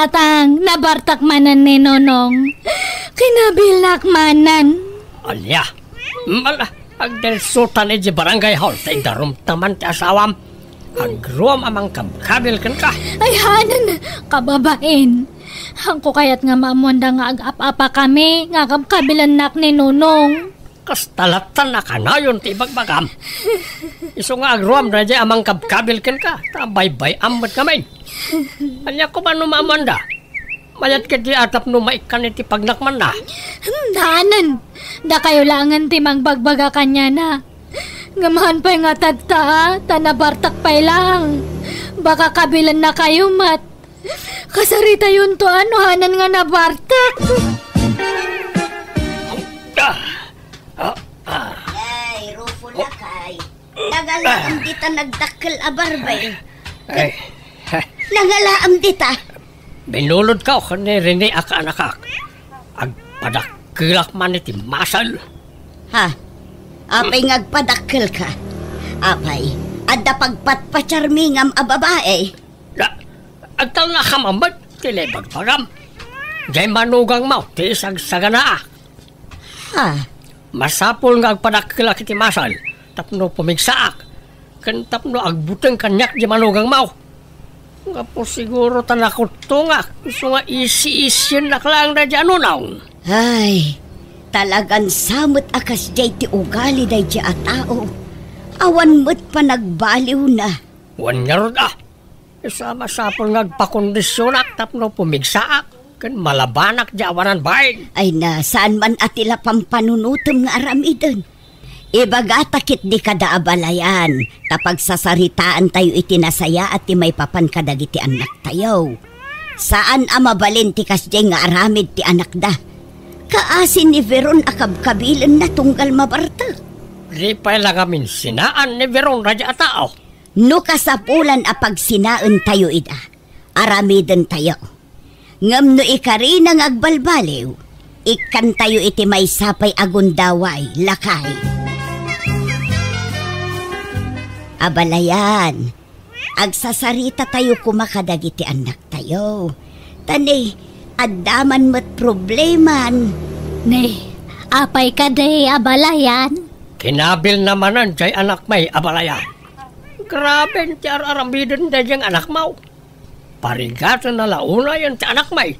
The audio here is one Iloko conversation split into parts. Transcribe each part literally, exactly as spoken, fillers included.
Tatang, nabartak manen ni Nonong. Kinabilak manen. Ania? Mala, agdalsutan iti barangay hall, ta idarumta man ti asawam. Agruam a mangkabkabil kenka. Ay, hanen, kababain. Haanko kayat nga maammoanda nga agap-apakami, nga kabkabilennak ni Nonong. Kasta latta a kanayon ti ibagbagam. Isu nga agruam daydiay a mangkabkabil kenka, ta baybay-am met ngamin. Ania koma no maammoanda? Mayat ketdi a tapno maikkan iti pagnakmanna. Hmm, hanen. Dakayo laengen ti mangbagbaga kaniana. Ngem haan pay nga tatta, ta nabartak pay laeng. Baka kabilennakayo met. Kasaritayonto a no hanen nga nabartak. Ah, ah, ah. Ay, Rufo, lakay. Nangalaam dita nagdakkel a barbay. Ay. Nangalaam dita. Binulodko ken ni Rene a kaanakak. Agpadakkelak man iti masal. Ha? Apay nga agpadakkelka? Apay, adda pagpatpatiarmi ngem a babai? Da, agtalnakam met ti ibagbagam. Diay manugangmo ti isagsaganaak. Ha? Masapul nga agpadakkelak iti masal tapno pumigsaak, ken tapno agbuteng kaniak diay manugangmo. Gapu siguro ta nakuttongak, isu nga isi-isiennak laeng daydiay a Nonong. Ay, talagan sa met a kasdiay ti ugali daydiay a tao. Awan met panagbaliwna. Wen ngarud a, isu a masapul nga agpakondisionak tapno pumigsaak ken malabanak diay awanan bain. Ay na, saan man a ti la pampanunotem nga aramiden. Ibagata ketdi kada abalayan, ta pagsasaritaantayo iti nasayaat ti maipapan kadagiti annaktayo. Saan a mabalin ti kasdiay nga aramid ti anakda. Kaasi ni Veron a kabkabilenna tunggal mabartek. Di pay la ngamin sinaan ni Veron daydiay a tao. No kasapulan a pagsinaentayo ida, aramidentayo. Ngem no ikarina nga agbalbaliw, ikkantayo iti maysa pay a gundaway, lakay. Abalayan, agsasarita tayo koma kadagiti annaktayo. Ta ne, adda man met probleman. Ne, apay kadi, abalayan? Kinabilna manen diay anakmi, abalayan. Graben ti ar-aramiden daydiay anakmo. Parigatenna la unayen ti anakmi.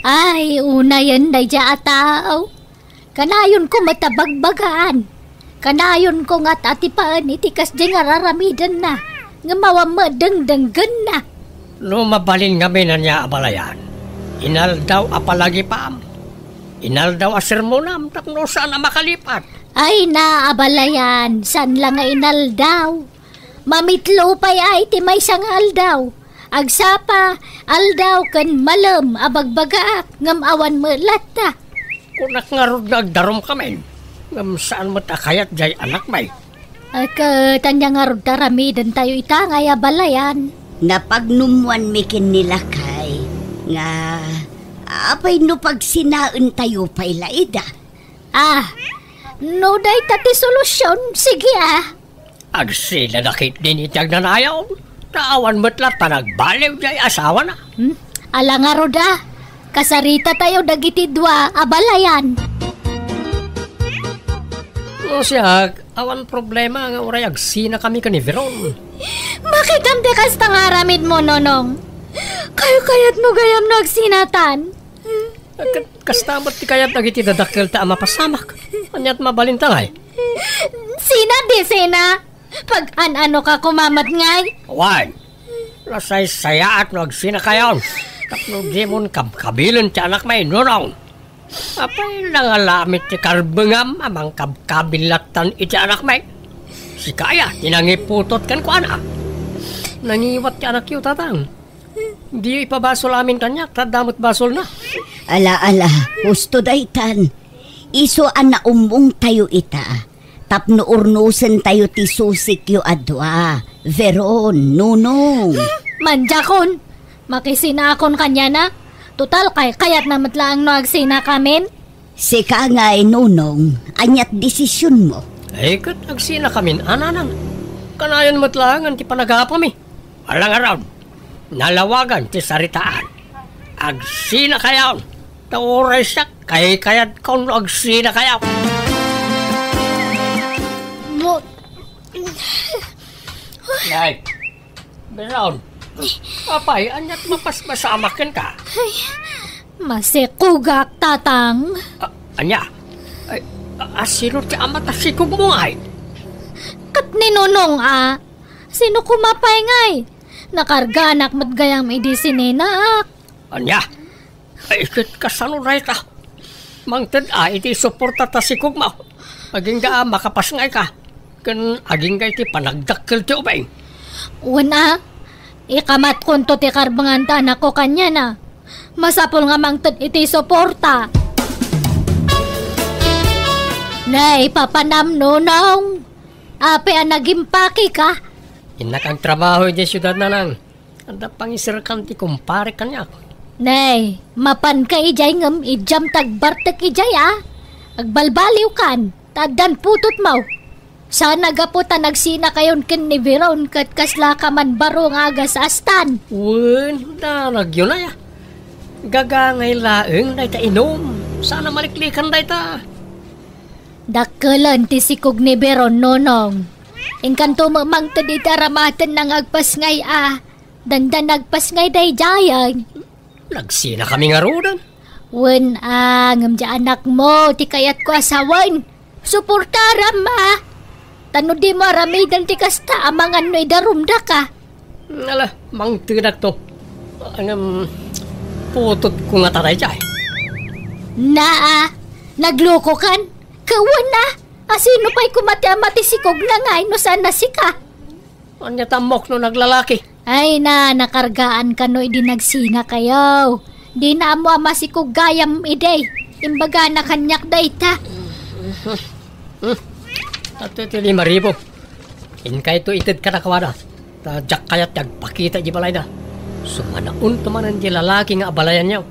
Ay, unayen daydiay a tao. Kanayonko met a bagbagaan. Kanayonko nga atipaen iti kasdiay nga ar-aramidenna, ngem awan met dengdenggenna. No mabalin ngamin ania, abalayan, inaldaw a palagipam. Inaldaw a sermonam tapno saan a makalipat. Ay na, abalayan, saan la nga inaldaw. Mamitlo pay a iti maysa nga aldaw. Agsapa, aldaw ken malem a bagbagaak, ngem awan met latta. Kunak ngarud nga agdarumkamin, ngem saan met a kayat diay anakmi. Ket ania ngarud ti aramidentayo ita ngay, abalayan? Napagnummoanmi ken ni lakay nga, apay no pagsinaentayo pay la ida? Ah, no dayta ti solusion, sige, ah. Agsinada ketdin iti agnanayon, ta awan met latta nagbaliw diay asawana. Hmm? Ala ngarud a, kasaritatayo dagiti dua, abalayan. No siak, awan problema nga uray agsinakami ken ni Veron. Makitam ti kasta nga aramidmo, Nonong. Kayat-kayatmo gayam no agsinatan. Ket kasta met ti kayat dagiti dadakkelta a mapasamak. Aniat mabalinta ngay? Sina di sina? Pag-an-anoka koma met ngay? Wen, nasaysayaat no agsinakayon tapno dimon kabkabilen ti anakmi, Nonong. Apay, nangalamit ti karbengam a mangkabkabil lattan iti anakmi. Sika aya ti nangiputot kenkuana? Nangiwat ti anakyo, Tatang. Diyo ipabasol amin kaniak, ta adda met basolna. Ala, ala, husto daytan. Isu a naummongtayo ita, tapno urnosentayo ti susikyo a dua, Veron, Nonong. Mandiakon, makisinakon kaniana. Total, kaykayatna met laeng no agsinakamin. Sika ngay, Nonong, aniat desisionmo? Ay, ket agsinakamin a, Nanang. Kanayon met laengen ti panagapami. Ala ngarud, nalawagan ti saritaan. Agsinakayon! Ta uray siak, kaykayatko no agsinakayo. Mo- Nay, Biron. Apay, ania't mapaspasamak kenka? Ay, masikugak, Tatang. A-, ania? Ay, a-, asino ti ama ta sikugmo ngay? Ket ni Nonong, a. Sino koma pay ngay? Nakargaanak met gayam idi sininaak. Ania? Ay, ket kasano dayta? Mangted a iti suporta ta sikugmo. Agingga a makapasngayka. Ken agingga iti panagdakkel ti ubing. Wen a, ikamatkonto ti karbengan ta anakko kaniana. Masapul nga mangted iti suporta. Nay, papanam, Nonong. Apay a nagimpakeka? Innak agtrabaho idiay siudad, Nanang. Adda pangiserkan ti kumpare kaniak. Nay, mapanka idiay ngem idiam ta agbartek idiay a. Agbalbaliwkan, ta addan putotmo. Saan a gapu ta nagsinakayon ken ni Biron ket kaslaka man baro nga agasastan. Wen, danagyo nay a. Gagangay laeng dayta inum. Saan a maliklikan dayta. Dakkelen ti sikog ni Biron, Nonong. Inkanto met mangted iti aramatenna nga agpasngay a. Dandan nagpasngay daydiay. Nagsinakami ngaruden. Wen a, ngem diay anakmo ti kayatko a sawen. Suportaram a. Ta no dimo aramiden ti kasta, amangan no idarumdaka. Ala, mangtedakto. Ngem, putotko ngata daydiay. Naa, naglokokan. Ket wen a, asino pay koma ti ama ti sikogna ngay no saan a sika? Ania ta ammok no naglalaki? Ay na, nakargaan kano idi nagsinakayo. Dina ammo a masikog gayam idi. Imbagana kaniak dayta. Hmm. Adtoy ti lima ribu. Inkayto ited kadakuada. Ta diak kayat ti agpakita idiay balayda. Sumanaonto manen ti lalaki nga abalayanyo.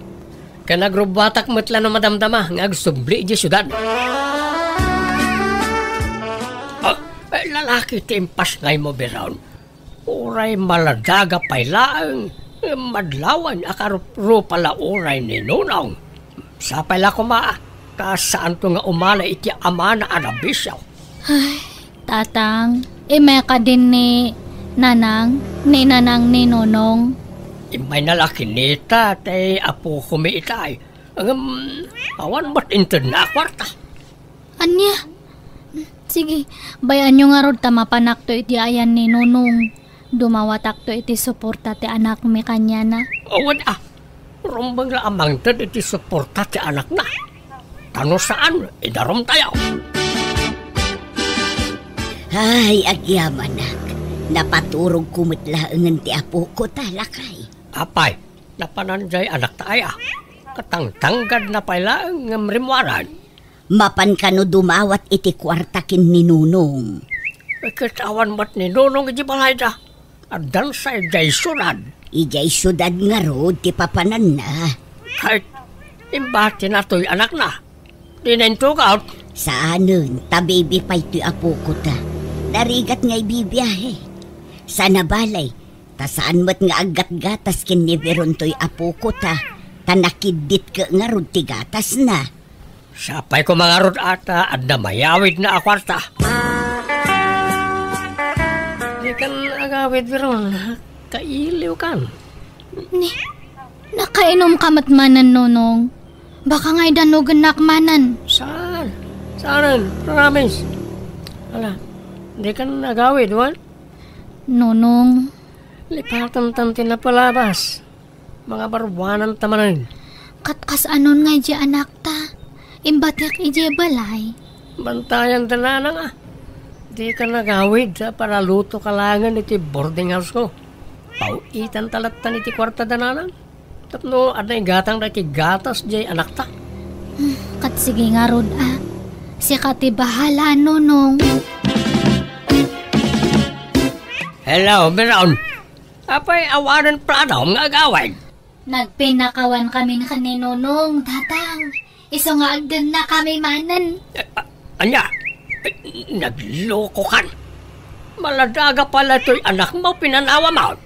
Ken agrubbuatak met la no madamdama nga agsubli idiay siudad. Ah, eh, lalaki ti impasngaymo, Biron. Uray maladaga pay laeng, madlawan a karuprupa la uray ni Nonong. Sapay la koma, ta saanto nga umala iti amana a nabisio. Ay, Tatang, immay kadi ni Nanang, ni Nanang ni Nonong. Immayna la kinita ti apokomi itay. Ngem, awan met intedna a kuarta. Ania? Sige, bay-anyo ngarud ta mapanakto iti ayan ni Nonong. Dumawatakto iti suporta ti anakmi kaniana. Awan a. Rumbeng la a mangted iti suporta ti anakna. Ta no saan, idarumtayo. Ay, agyamanak. Napaturogko met laengen ti apoko ta, lakay. Apay, napanan jay anakta aya? Katangtanggadna pay laeng ngem rimmuaran. Mapan kano dumawat iti kuarta ken ni Nonong? Ket awan met ni Nonong iti balayda. Addansa idiay siudad. Idiay siudad ngarud ti papananna. Ket imbatina toy anakna. Dina intugaw. Saanen, ta bibi pay toy apoko ta. Narigat nga ibibiahe. Sana balay, ta saan met nga aggatgatas ken ni Biron toy apoko ta. Ta nakiddit ket ngarud ti gatasna. Sapay koma ngarud a ta adda mayawidna a kuarta. Dikan agawid, Biron. Kailiwkan. Ni, nakainumka met manen, Nonong. Baka nga idanogennak manen. Saan? Saan? Promise. Ala, dikan agawid, wen? Nonong. Lipatantan ti napalabas. Mangabaruananta manen. Ket kasano ngay diay anakta? Imbatiak idiay balay. Bantayanda, Nanang, a. Dikan agawid ta paralutoka laengen iti boarding house-ko. Paw-itanta lattan iti kuartada, Nanang. Tapno adda igatangda iti gatas diay anakta. Hmm, ket sige ngarud a. Sika ti bahala, Nonong. Hello, Biron. Apay awanen pladom nga agawid? Nagpinnakawan kami ken ni Nonong, Tatang. Isu nga agdennakami manen. Eh, a-, ania? Eh, naglokokan. Maladaga pay la toy anakmo, pinanawam.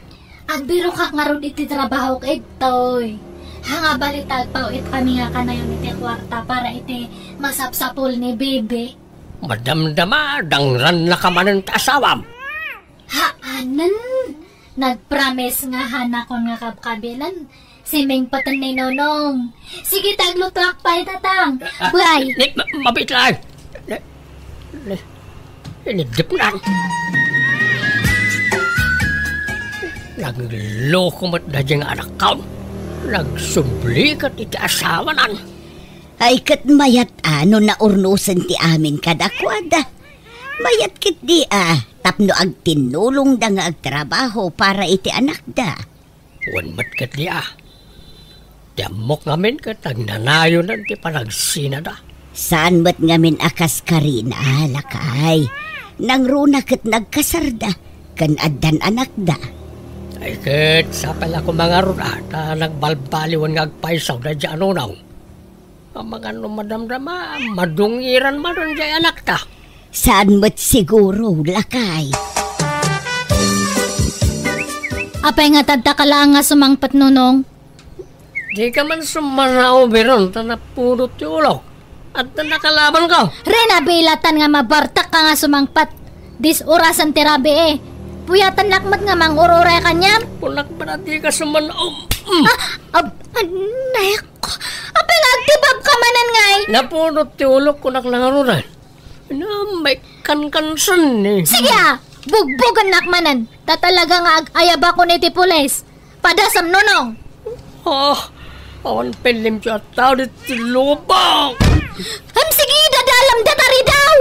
Agbirokak ngarud iti trabahok, Edtoy. Haan nga balitalpaw it kami nga kanayon iti kuarta para iti masapsapul ni Bibi. Madamdama, dangrannaka manen ti asawam. Haanen, nagpromise nga hanakon nga kabkabilan. Simingpeten ni Nonong. Sige, taglutoak pay, Tatang. Bye. Ni, ma-, mabit lang. Ni, ni, inidip na. Nagloko met daydi nga anakkaw. Nagsubli ket iti asawanan. Ay, ket mayat a no naurnosen ti amin kadakuada. Mayat ketdi a, tapno agtinnulongda nga agtrabaho para iti anakda. Wen met ketdi a, ti ammok ngamin ket agnanayonan ti panagsinada. Saan met ngamin a kas Karina, lakay. Nangruna ket nagkasarda, ken addan anakda. Ay ket, sapay la koma ngarud a, ta nagbalbaliwen nga agpaysaw daydi a Nonong. Amangan no madamdama, madungiran manen diay anakta. Saan met siguro, lakay. Apay nga tadta ka laeng nga sumangpet, Nonong? Dika man sumanaw, Biron, ta napudot ti ulok. Adda nakalabanko. Rina, bilatan nga mabartek ka nga sumangpet. Dis-orasan ti rabii. Puyatannak met nga mangur-uray kaniam. Kunak met a dika sumanaw. Mm. Ah, ab-, anak. Apay nga agtibabka manen ngay? Napudot ti ulok, kunak la ngaruden. Namay kankansen ni. Sige a, bugbugennak manen. Ta talaga nga ag-ayabakon iti pulis. Padasam, Nonong. Ah, awan pay limpio a tao ditoy lubong. Ham, sige, dadalam data ridaw.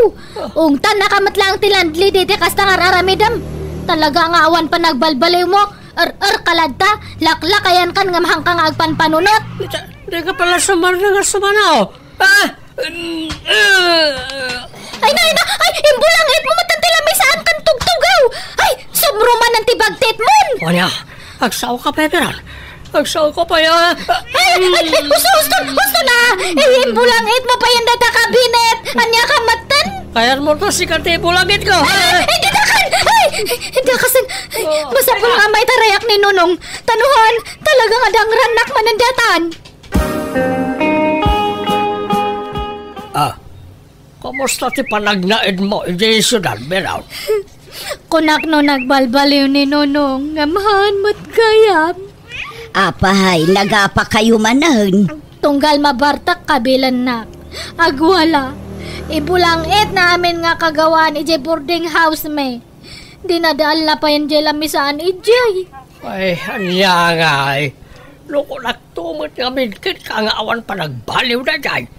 Ungtannaka met laeng ti landlady iti kasta nga ar-aramidem. Talaga nga awan panagbalbaliwmo. Er-er ka latta, laklakayankan ngem haanka nga agpanpanunot. Di-, dika pala sumarna nga sumanaw. Ah! Ay na, ay na! Ay, imbulangitmo met ti lamisaan kan tugtugaw! Ay, subro manen ti bagtitmon! Ania, agsaoka pay, Biron. Agsaoka pay, ah. Ay, ay, ay, husto, husto, husto na! Ay, imbulangitmo pay dayta kabinet! Ania ka metten? Kayatmo to, sika ti ibulangitko. Ay, ay, didakan! Ay, dakasen! Ay, masapul nga maitarayak ni Nonong. Ta no haan, talaga nga dangrannak manen daytan. Ah, kumusta ti panagnaedmo idiay siudad, Biron? Kunak no nagbalbaliw ni Nonong, ngem haan met gayam. Apay, nagapakayo manen? Tunggal mabartek kabilannak. Agwala, ibulangitna amin nga kagawaan idiay boarding house mi. Dinadaal na payen diay lamisaan idiay. Ay, ania ngay? No kunakto met ngamin kenka nga awan panagbaliw daydiay.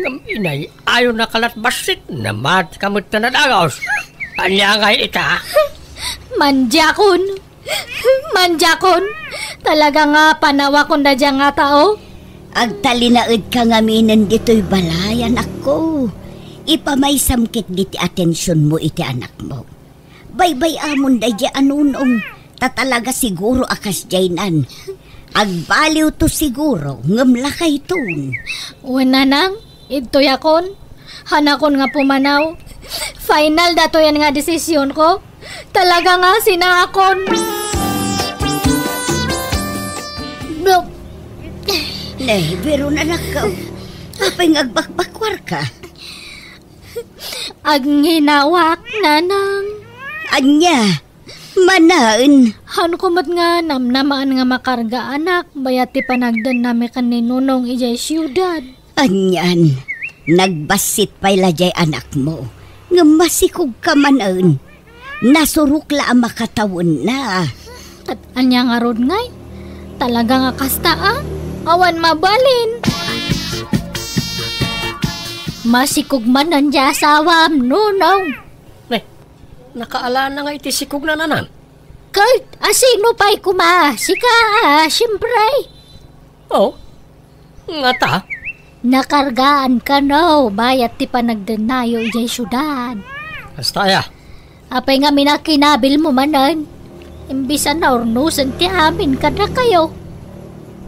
Ngem inay-ayonaka lat bassit, namatika met ta nadagos. Ania ngay ita? Mandiakon. Mandiakon. Talaga nga panawakon daydiay nga tao. Agtalinaedka ngaminen ditoy balay, anakko. Ipamaysam ketdi ti atensionmo iti anakmo. Baybay-amon daydiay a Nonong, ta talaga siguro a kasdiaynan. Agbaliwto siguro, ngem lakayton. Wen, nanang, idtoyakon. Hanakon nga pumanaw. Final datoyen nga desisionko. Talaga nga sinaakon. Blo- Ne, Biron, anakko. Apay nga agbakbakwarka? Agnginawaak, nanang. Ania? Manen? Haanko met nga namnamaan nga makarga, anak, bayat ti panagdennami ken ni Nonong idiay siudad. Anian, nagbassit pay la diay anakmo, ngem masikogka manen. Nasurok la a makatawenna. Ket ania ngarud ngay? Talaga nga kasta a? Awan mabalin. Masikog manen diay asawam, Nonong. Ne, nakaalana nga iti sikogna, nanang? Ket asino pay koma? Sika a, siempre. Oh, ngata? Nakargaan kano, bayat ti panagdennayo idiay siudad. Kasta aya? Apay ngamin a kinabilmo manen? Imbis a naurnosen ti amin kadakayo.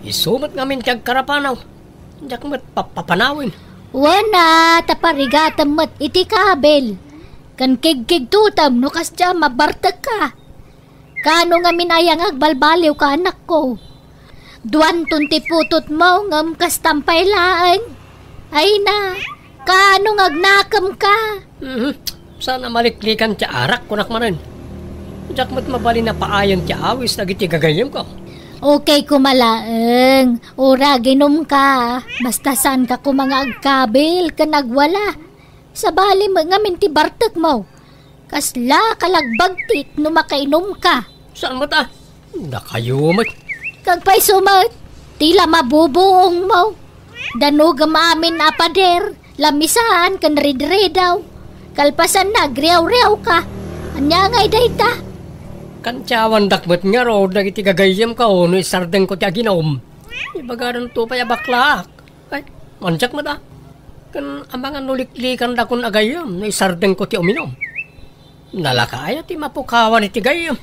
Isu met ngamin ti agkarapanaw. Diak met papapanawen. Wen a, ta parigatem met iti kabil. Ken kigkigtotem no kasdiay a mabartekka. Kaano ngamin aya nga agbalbaliwka, anakko? Duanton ti putotmo ngem kastam pay laeng. Ay na, kaano nga agnakemka? Mhm. Saan a maliklikan ti arak, kunak manen. Diak met mabalin a paayen ti awis dagiti gagayyemko. Okay koma laeng, uray aginumka. Basta saanka koma nga agkabil ken agwala. Sabali met ngamin ti bartekmo. Kasla kalagbagtik no makainumka. Saan met a? Dakayo met. Kagpayso met, ti la mabubuongmo. Danogem amin a pader, lamisaan ken ridridaw. Kalpasanna, agriawriawka. Ania ngay dayta? Kantiawandak met ngarud dagiti gagayyemko no isardengko ti aginum. Ibagadanto pay a baklaak. Ay, mandiak met a. Ken amangan no liklikandakon a gayyem no isardengko ti uminum. Nalaka aya ti mapukawan iti gayyem?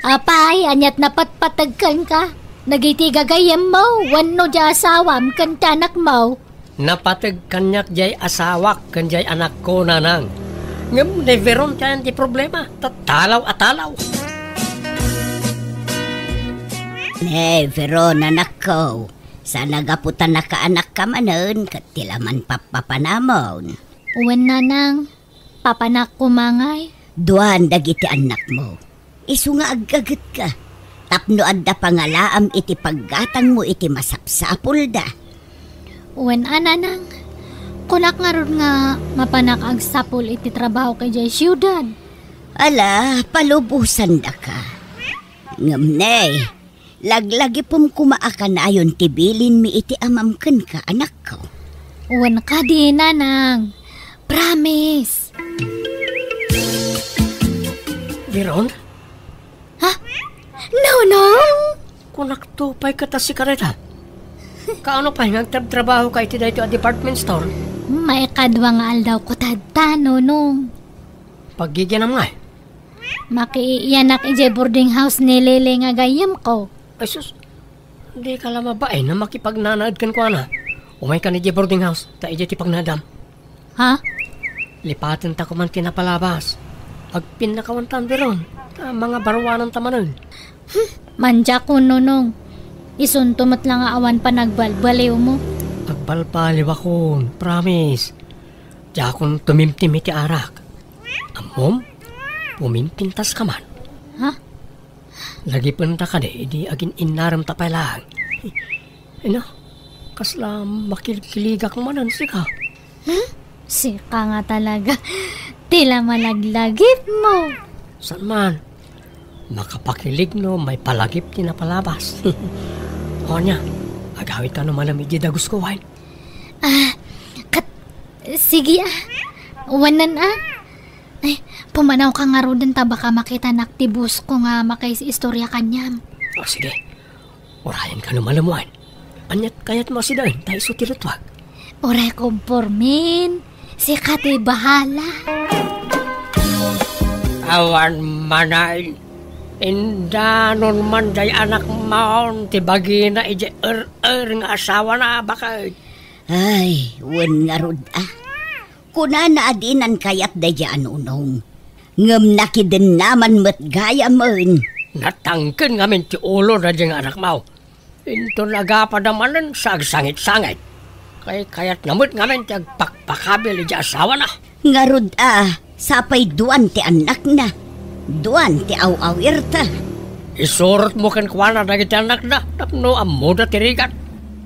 Apay, aniat napatpateg kenka? Dagiti gagayyemmo wenno diay asawam ken ti anakmo? Napateg kaniak diay asawak ken diay anakko, nanang. Ngem ni Veron ti ayan ti problema, ta talaw a talaw. Ni Veron, anakko, saan a gapu ta nakaanakka manen ket ti laman pappapanamon. Wen, nanang, papanak koma ngay. Duan dagiti annakmo. Isu nga aggagetka. Tapno adda pangalaam iti paggatangmo iti masapsapulda. Wen a, nanang, kunak ngarud nga mapanak agsapul iti trabahok idiay siudad. Ala, palubosandaka. Ngem ne, laglagipem koma a kanayon ti bilinmi iti amam kenka, anakko. Wen kadi, nanang. Promise. Veron? Ha? Nonong? Kunakto pay ket a sika dayta. Kaano pay nga agtrabtrabahoka iti daytoy a department store? Maikadua nga aldawko tatta, Nonong. Paggigianam ngay? Makiiyanak idiay boarding house ni Lele nga gayyemko. Ay sus, dika la mabain a makipagnanaed kenkuana. Umaykan idiay boarding house, ta idiay ti pagnaedam. Ha? Lipatenta koman ti napalabas. Agpinnakawantan, Veron, ta mangabaruananta manen. Hmm, mandiakon, Nonong. Isunto met la nga awan panagbalbaliwmo. Agbalbaliwakon, promise. Diakon tumimtim iti arak. Ammom, pumimpintaska man. Ha? Lagipenta kadi idi agin-innaremta pay laeng. Ina, kasla makilkiligak manen sika. Hmm? Sika nga talaga. Ti la malaglagipmo. Saan man? Makapakilig no maipalagip ti napalabas. O ania, agawidka no malem iti dagusko, wen? Ah, kat-, sige, ah. Wanan, ah. Ay, pumanawka ngaruden ta baka makitanak ti boss ko nga makaiistorya kaniam. O, sige. Urayenka no malem, wen. Aniat kayatmo a sidaen ta isu ti lutwak? Uray kompormin. Sika ti bahala. Awan manen. Indanon man diay anakmon ti bagina idiay er-er nga asawana, baket. Ay, wen ngarud, a. Kunana a dinan kayat daydiay a Nonong. Ngem nakidennaman met gayamen. Natangken ngamin ti ulo daydiay nga anakmo. Inton agapada manen sa agsangit-sangit. Kaykayatna met ngamin ti agpakpakabil idiay asawana. Ngarud a, sapay duan ti annakna. Duan ti aw-awirta. Isurotmo kenkuana dagiti annakda tapno ammoda ti rigat.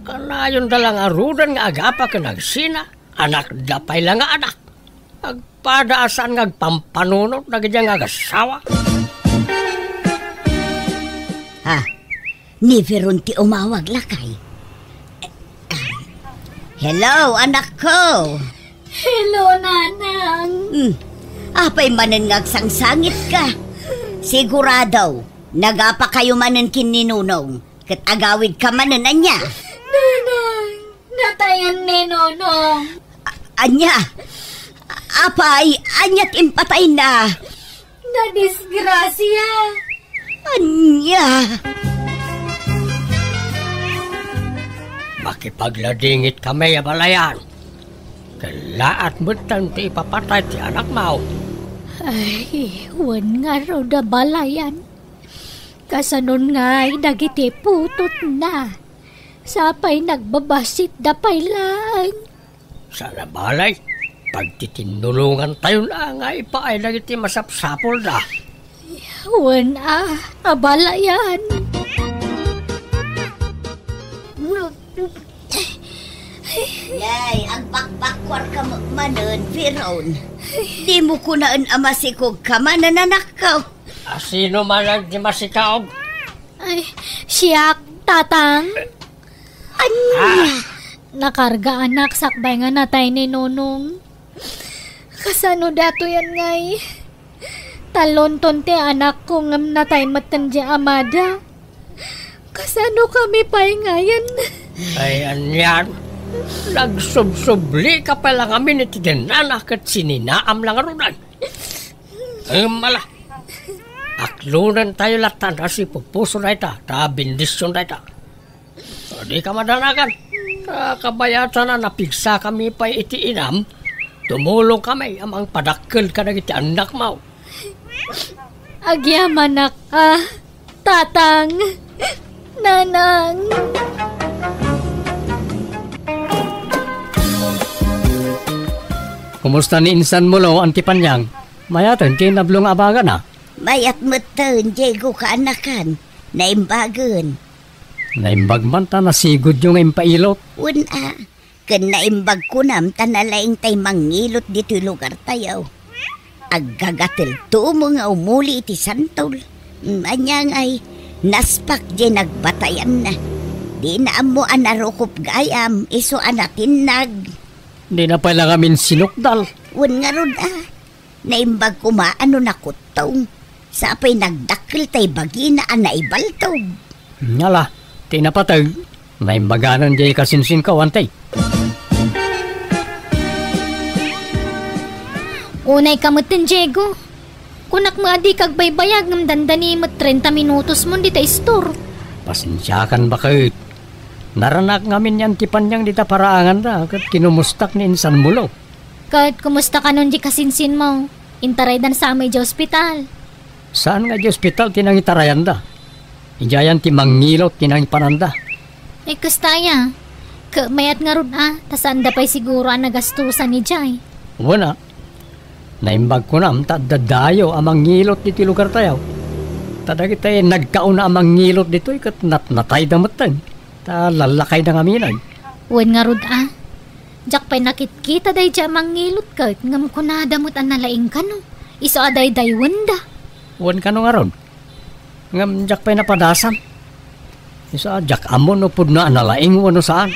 Kanayonda la ngaruden nga agapa ken agsina. Anakda pay la nga anak. Agpada a saan nga agpampanunot dagiti nga agassawa. Ha? Ni Veron ti umawag, lakay. Hello, anakko. Hello, Nanang. Hmm. Apay manen nga agsangsangitka? Sigurado, nagapakayo manen ken ni Nonong. Ket agawidka manen, ania? Nanang, natayan ni Nonong. A-, ania? Apay, ania ti impatayna? Nadisgrasia. Ania? Makipagladingit kami a balayan. Kellaat metten ti ipapatay ti anakmo. Ay, wen ngarud a balayan. Kasanon ngay dagiti putotna? Sapay nagbabassit da pay laeng. Saan a balay, pagtitinnulongantayon a nga ipaay dagiti masapsapulda. Wen a, abalayan. Yay, agbakbakkuarka met manen, Veron. Dimo kunaen a masikogka manen, anakko. A, sino manen ti masikaog? Ay, siak, Tatang. Ania? Ah! Nakarga, anak, sakbay nga natay ni Nonong. Kasano datoyen ngay? Talonton ti anakko ngem natay metten di amada. Kasano kami pay ngayen? Ay, anian? Nagsubsublika pay la ngamin iti denana ket sininaam la ngaruden. Ngem ala, aklonentayo latta a sipupuso dayta, ta bendision dayta. Dika madanagan. Ta kabayatan a napigsakami pay iti inam, tumulongkami a mangpadakkel kadagiti annakmo. Agyamanak a, Tatang, Nanang. Kumusta ni insan Mulo, Auntie Panyang? Mayaten ti nablo nga abagana? Mayat metten, Diego, kaanakan. Naimbagen. Naimbag man ta nasigudyo nga impailot. Wen a, ken naimbag kunam ta nalaing tay mangilot ditoy lugartayo. Aggagatelto met nga umuli iti santol. Mm, ania ngay, naspak diay nagbatayanna. Dina ammo a narukop gayam, isu a natinnag. Dina pay la ngamin sinukdal. Wen ngarud a, naimbag koma a no nakuttong. Sapay nagdakkel tay bagina a naibaltog. Ala, ti napateg, naimbaganan diay kasinsinko, Auntie. Unayka metten, Diego. Kunak met a dika agbaybayag ngem dandani met trenta minutos mon dita istor. Pasensiakan, baket. Naranak ngamin ni Auntie Panyang dita paraanganda ket kinumustak ni insan Mulo. Ket kumusta kanon di kasinsinmo? Intaraydan sa met idiay ospital. Saan nga idiay ospital ti nangitarayanda? Idiayan ti mangilot ti nangipananda. Ay, kasta aya. Ket mayat ngarud a, ta saanda pay siguro a nagastosan idiay. Wen a. Naimbag kunam ta adda dayo a mangilot ditoy lugartayo. Ta dagiti nagkauna a mangilot ditoy ket natnatayda metten. Ta lallakayda ngamin. Wen ngarud a. Diak pay nakitkita daydiay a mangilot ket ngem kunada met a nalaing kano. Isu a daydaywenda. Wen kano ngarud. Ngem diak pay napadasan. Isu a diak ammo no pudno a nalaing wenno saan.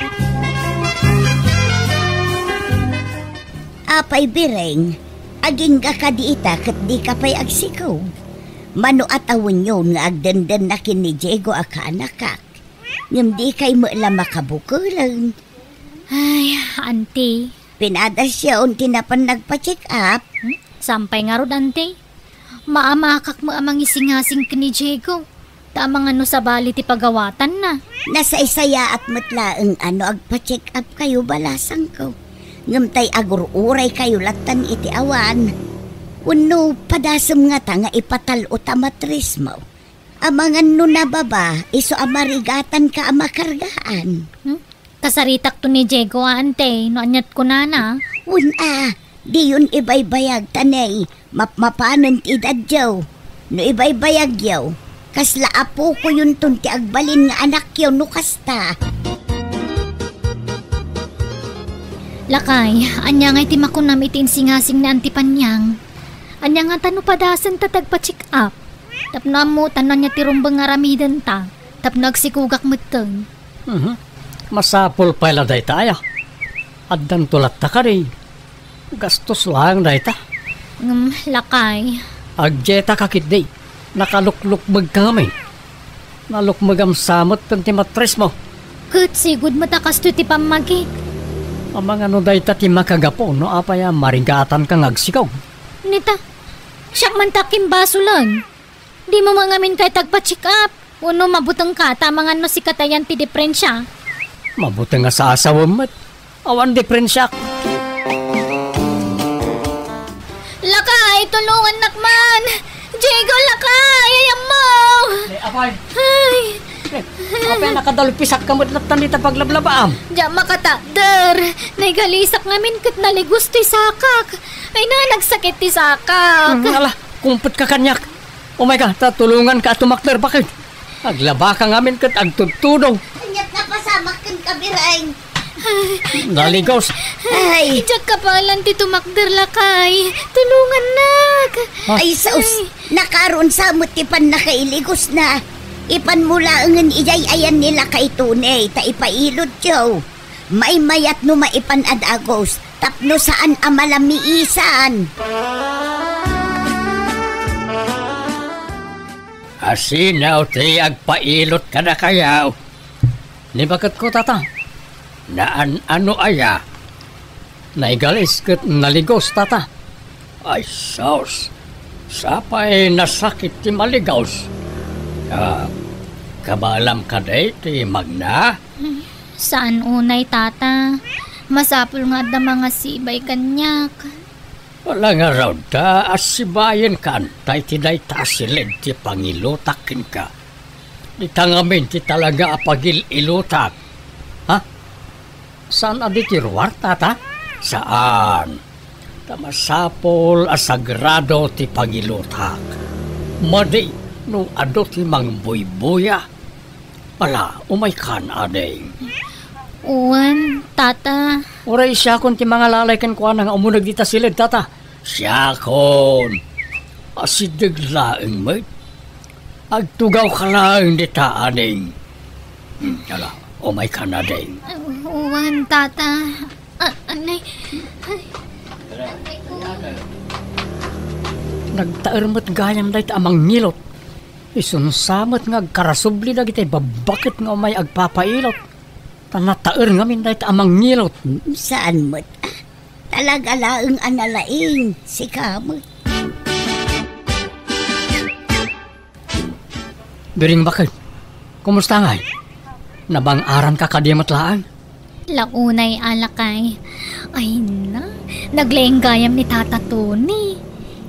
Apay Bireng, agingga kadi ita ket dika pay agsikog. Mano a tawenyon nga agdendenna ken ni Diego a kaanakak. Ngem dikay met la makabukeleng. Ay, Auntie. Pinadasyon ti napan nagpa-check up. Hmm? Saan pay ngarud, Auntie? Maamakak met a mangisingasing ken ni Diego. Ta amangan no sabali ti pagawatanna. Nasaysayaat met laeng a no agpa-check up kayo, balasangko. Ngem tay agur-uray kayo lattan iti awan. Wenno padasem ngata nga ipatal-o ta matrismo? Amangan no nababa, isu a marigatanka a makargaan. Hmm? Kasaritakto ni Diego a, Auntie, no aniat kunana. Wen a, diyon ibaybayag ta nay, mapmapanen ti edadyo. No ibaybayagyo, kasla apokoyonton ti agbalin nga anakyo no kasta. Lakay, ania ngay ti makunam iti insingasing ni Auntie Panyang? Ania ngata no padasenta ti agpa-check up? Tapno ammotan no ania ti rumbeng nga aramidenta, tapno agsikogak metten. Mhm. Masapul pay la dayta aya. Addanto latta kadi. Gastos laeng dayta. Ngem, lakay. Agdieta ka ketdi. Nakaluklukmeg ka ngamin. Nalukmegam sa metten ti matrismo. Ket sigud met a kastoy ti pammagik. Amangan no dayta ti makagapu no apay a marigatanka nga agsikog. Nita, siak man ti akimbasolen. Dimo met ngamin kayat agpa-check up? Wenno mabutengka ta amangan no sika ti ayan ti diperensia? Mabuteng a saasawem met. Awan diperensiak. Lakay, tulongannak man! Diego, lakay! Ay, ammo! Eh, apay! Ay! Apay a nakadalpisak ka met latta dita paglablabaam? Diak makatakder. Naigalisak ngamin ket naligos ti sakak. Ay na, nagsakit ti sakak. Hmm, ala, kumpet ka kaniak. Umay ka, ta tulongan ka a tumakder, baket. Aglaba ka ngamin ket agtudtudong. Kaniak napasamak ken kabireng. Naligos. Ay. Diak kapalan ti tumakder, lakay. Tulongannak. Ah. Ay, sus. Ay. Nakaron sa met ti pannakailigosna. Ipanmo laengen idiay ayan ni Lakay Tony, ta ipailotyo. Maymayat no maipan a dagus, tapno saan a malamiisan. Asino ti agpailot kadakayo? Ni baketko, tata. Naan-ano aya? Naigalis ket naligos, tata. Ay, sus! Sapay nasakit ti maligos. Ah, kabaelam kadi ti magna? Saan unay, tata. Masapul nga adda mangasibay kaniak. Ala ngarud ta asibayenkan ta iti dayta a siled ti pangilutak kenka. Dita ngamin ti talaga a pagil-ilutak. Ha? Saan a di ti ruar, tata? Saan. Ta masapul a sagrado ti pangilutak. Madi no adu ti mangbuybuya. Ala, umaykan, ading. Wen, tata. Uray siakon ti mangalalay kenkuana nga umuneg dita siled, tata. Siakon. Asideg laeng met. Agtugawka laeng dita, ading. Hmm, ala, umaykan, ading. Wen, tata. Ah, anay. Ay. Nagtaer met gayam dayta a mangilot. Isunsa met nga agkarasubli dagiti babbaket nga umay agpapailot. Ta nataer ngamin dayta a mangilot. Saan met? Talaga laeng a nalaing, sika met. Biring baket, kumusta ngay? Nabang-aranka kadi met laeng? Launay, alakay. Ay na, naglaing gayam ni Tata Tony.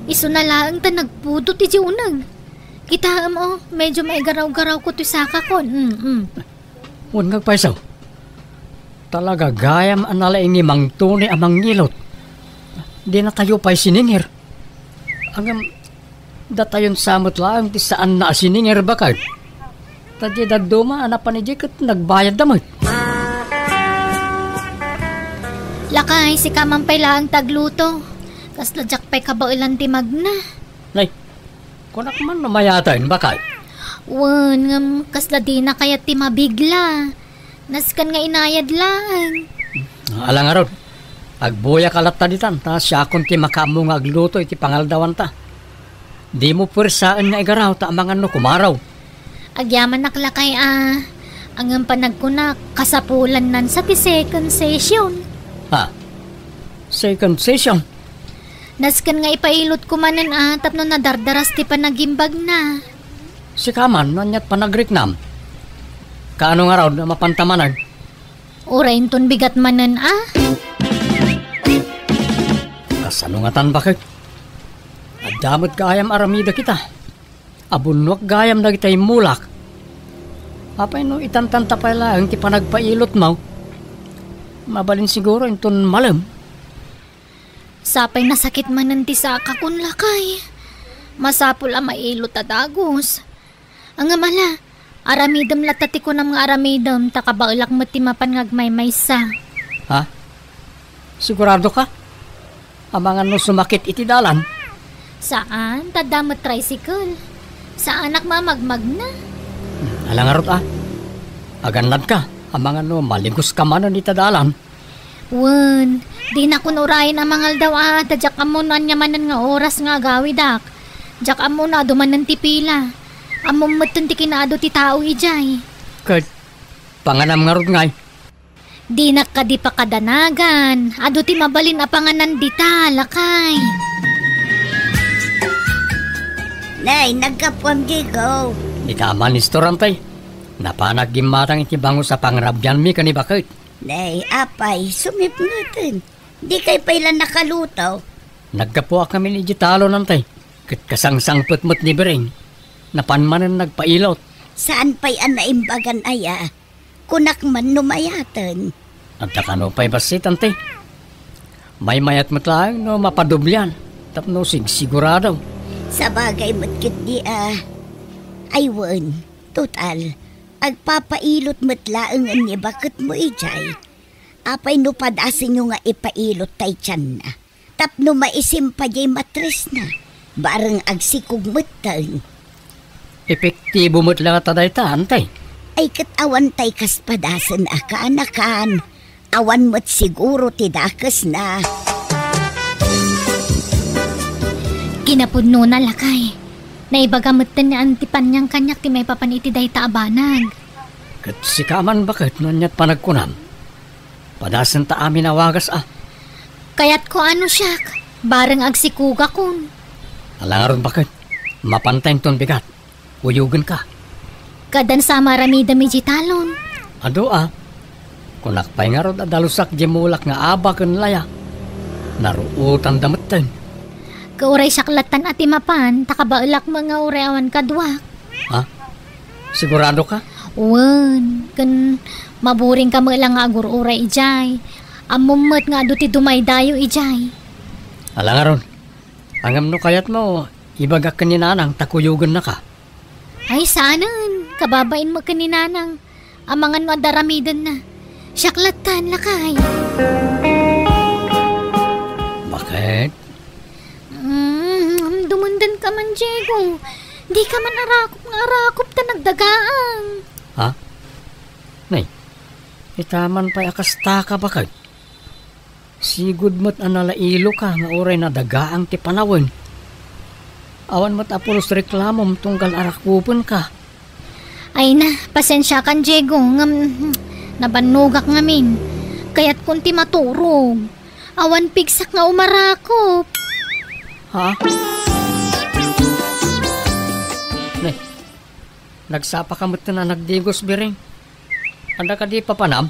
Isuna laeng ta nagpudot iti uneg. Kitaem, oh, medyo maigaraw-garawko ti sakakon. Mm, mm. Wen nga agpayso. Talaga gayam a nalaing ni Mang Tony a mangilot. Dinatayo pay siningir. Ngem, datayon sa met laeng ti saanna a siningir, baket. Ta di dadduma a napan idiay ket nagbayadda met. Lakay, sika man pay laeng ti agluto. Kasla diak pay kabaelan ti magna. Nay, kunak man no mayaten, baket. Wen, ngem kasla dina kayat ti mabigla. Nasken nga inayad laeng. Ala ngarud, agbuyaka latta ditan, ta siakon ti makaammo nga agluto iti pangaldawanta. Dimo puersaen nga igaraw ta amangan no kumaraw. Agyamanak lakay a, ngem panagkunak, kasapulannan sa ti second session. Ha? Second session? Nasken nga ipailotko manen a tapno nadardaras ti panagimbagna. Sika man, no ania't panagriknam? Kaano ngarud a mapanta manen? Uray inton bigat manen a? Kasano ngatan, baket? Adda met gayam aramidek ita. Abunnuak gayam dagiti immulak. Apay no itantanta pay laeng ti panagpailotmo? Mabalin siguro inton malem. Sapay nasakit manen ti sakakon, lakay. Masapul a mailot a dagus. Ngem ala, aramidem latta ti kunam nga aramidem, ta kabaelak met ti mapan nga agmaymaysa. Ha? Sigurado ka? Amangan no sumakit iti dalan? Saan, ta adda met tricycle. Saanak mamagmagna. Hmm, ala ngarud a. Agannadka, amangan no maligos ka manen ita dalan. Wen, dinakon urayen a mangaldaw a, ta diak ammo no ania manen nga oras nga agawidak. Diak ammo no adu manen ti pila. Ammom metten ti kinaadu ti tao idiay. Ket, panganam ngarud ngay? Dinak kadi pakadanagan. Adu ti mabalin a panganan dita, lakay. Nay, naggapuam, Diego. Dita a manistorantay. Napanak gimmatang iti bangus a pangrabianmi ken ni baket. Nay, apay, sumipngeten. Dikay pay la nakaluto? Naggapuak ngamin idiay talonantay, ket kasangsangpet met ni Biring. Napan manen nagpailot. Saan pay a naimbagan aya? Kunak man no mayaten. Adda kano pay bassit, anti? Maymayat met laeng no mapadoblian, tapno sigsigurado. Sabagay met ketdi a. Ay wen, total, agpapailot met laengen ni baketmo idiay. Apay no padasenyo nga ipailot tay tianna? Tapno maisim pay diay matrisna, bareng agsikog metten. Epektibo met la ngata dayta, anti? Ay, ket awan tay kas padasen a kaanakan. Awan met siguro ti dakesna. Kinapudnona, lakay. Naibaga metten ni Anti Paniang kaniak ti maipapan iti dayta a banag. Ket sika man baket no ania't panagkunam? Padasenta amin a wagas a. Kayatko a no siak, bareng agsikogakon. Ala ngarud baket, mapanta inton bigat. Uyogenka. Kadan sa maramidem iti talon. Adu a. Kunak pay ngarud a dalusak di mulak nga aba ken laya. Naruotanda metten. Kauray siak lattan a ti mapan, ta kabaelak met nga uray awan kaduak. Ha? Sigurado ka? Wen, ken maburing ka met la nga agur-uray idiay. Ammom met nga adu ti dumaydayo idiay. Ala ngarud, ngem no kayatmo, ibagak ken ni Nanang ta kuyogennaka. Ay, saanen. Kababain met ken ni Nanang. Amangan no adda aramidenna. Siak lattan, lakay. Baket? Mm, dumundeng ka man, Diego. Di ka man arakop nga arakop ta nagdagaang. Ha? Nay, ita man pay a kasta ka, baket? Sigud met a nalailoka nga uray nadagaang ti panawen. Awan met a pulos reklamom tunggal arakopenka. Ay na, pasensiakan, Diego, ngem nabannogak ngamin. Kayatkon ti maturog. Awan pigsak nga umarakop. Ha? Ne, nagsapa ka met a nagdigos, Biring. Adda kadi papanam?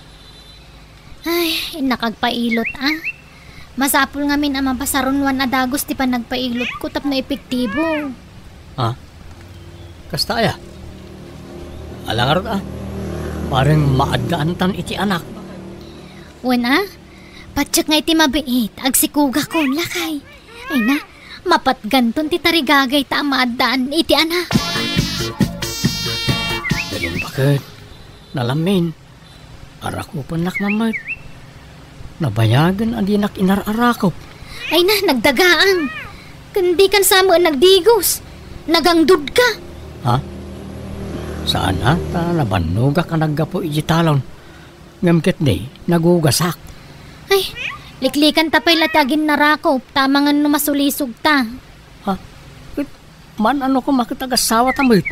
Ay, innak agpailot, a. Masapul ngamin a mapasarunoan a dagus ti panagpailotko tapno epektibo. Ah, kasta aya? Ala ngarud, a. Bareng maaddaantan iti anak. Wen, a. Patiek nga iti mabiit, agsikogakon, lakay. Ay na, mapatganton ti tarigagayta a maaddaan iti anak. Dagin baket, nalamin, arakopennak met. Nabayagen a dinak inar-arakop. Ay na, nagdagaang. Ken dikan sa met nagdigos. Nagangdudka. Ha? Saan a, ta nabannogak a naggapu iti talon. Ngem ketdi, nagugasak. Ay, liklikanta pay la ti aginnarakop, ta amangan no masulisogta. Ha? Ket, man-ano koma ket agasawata met?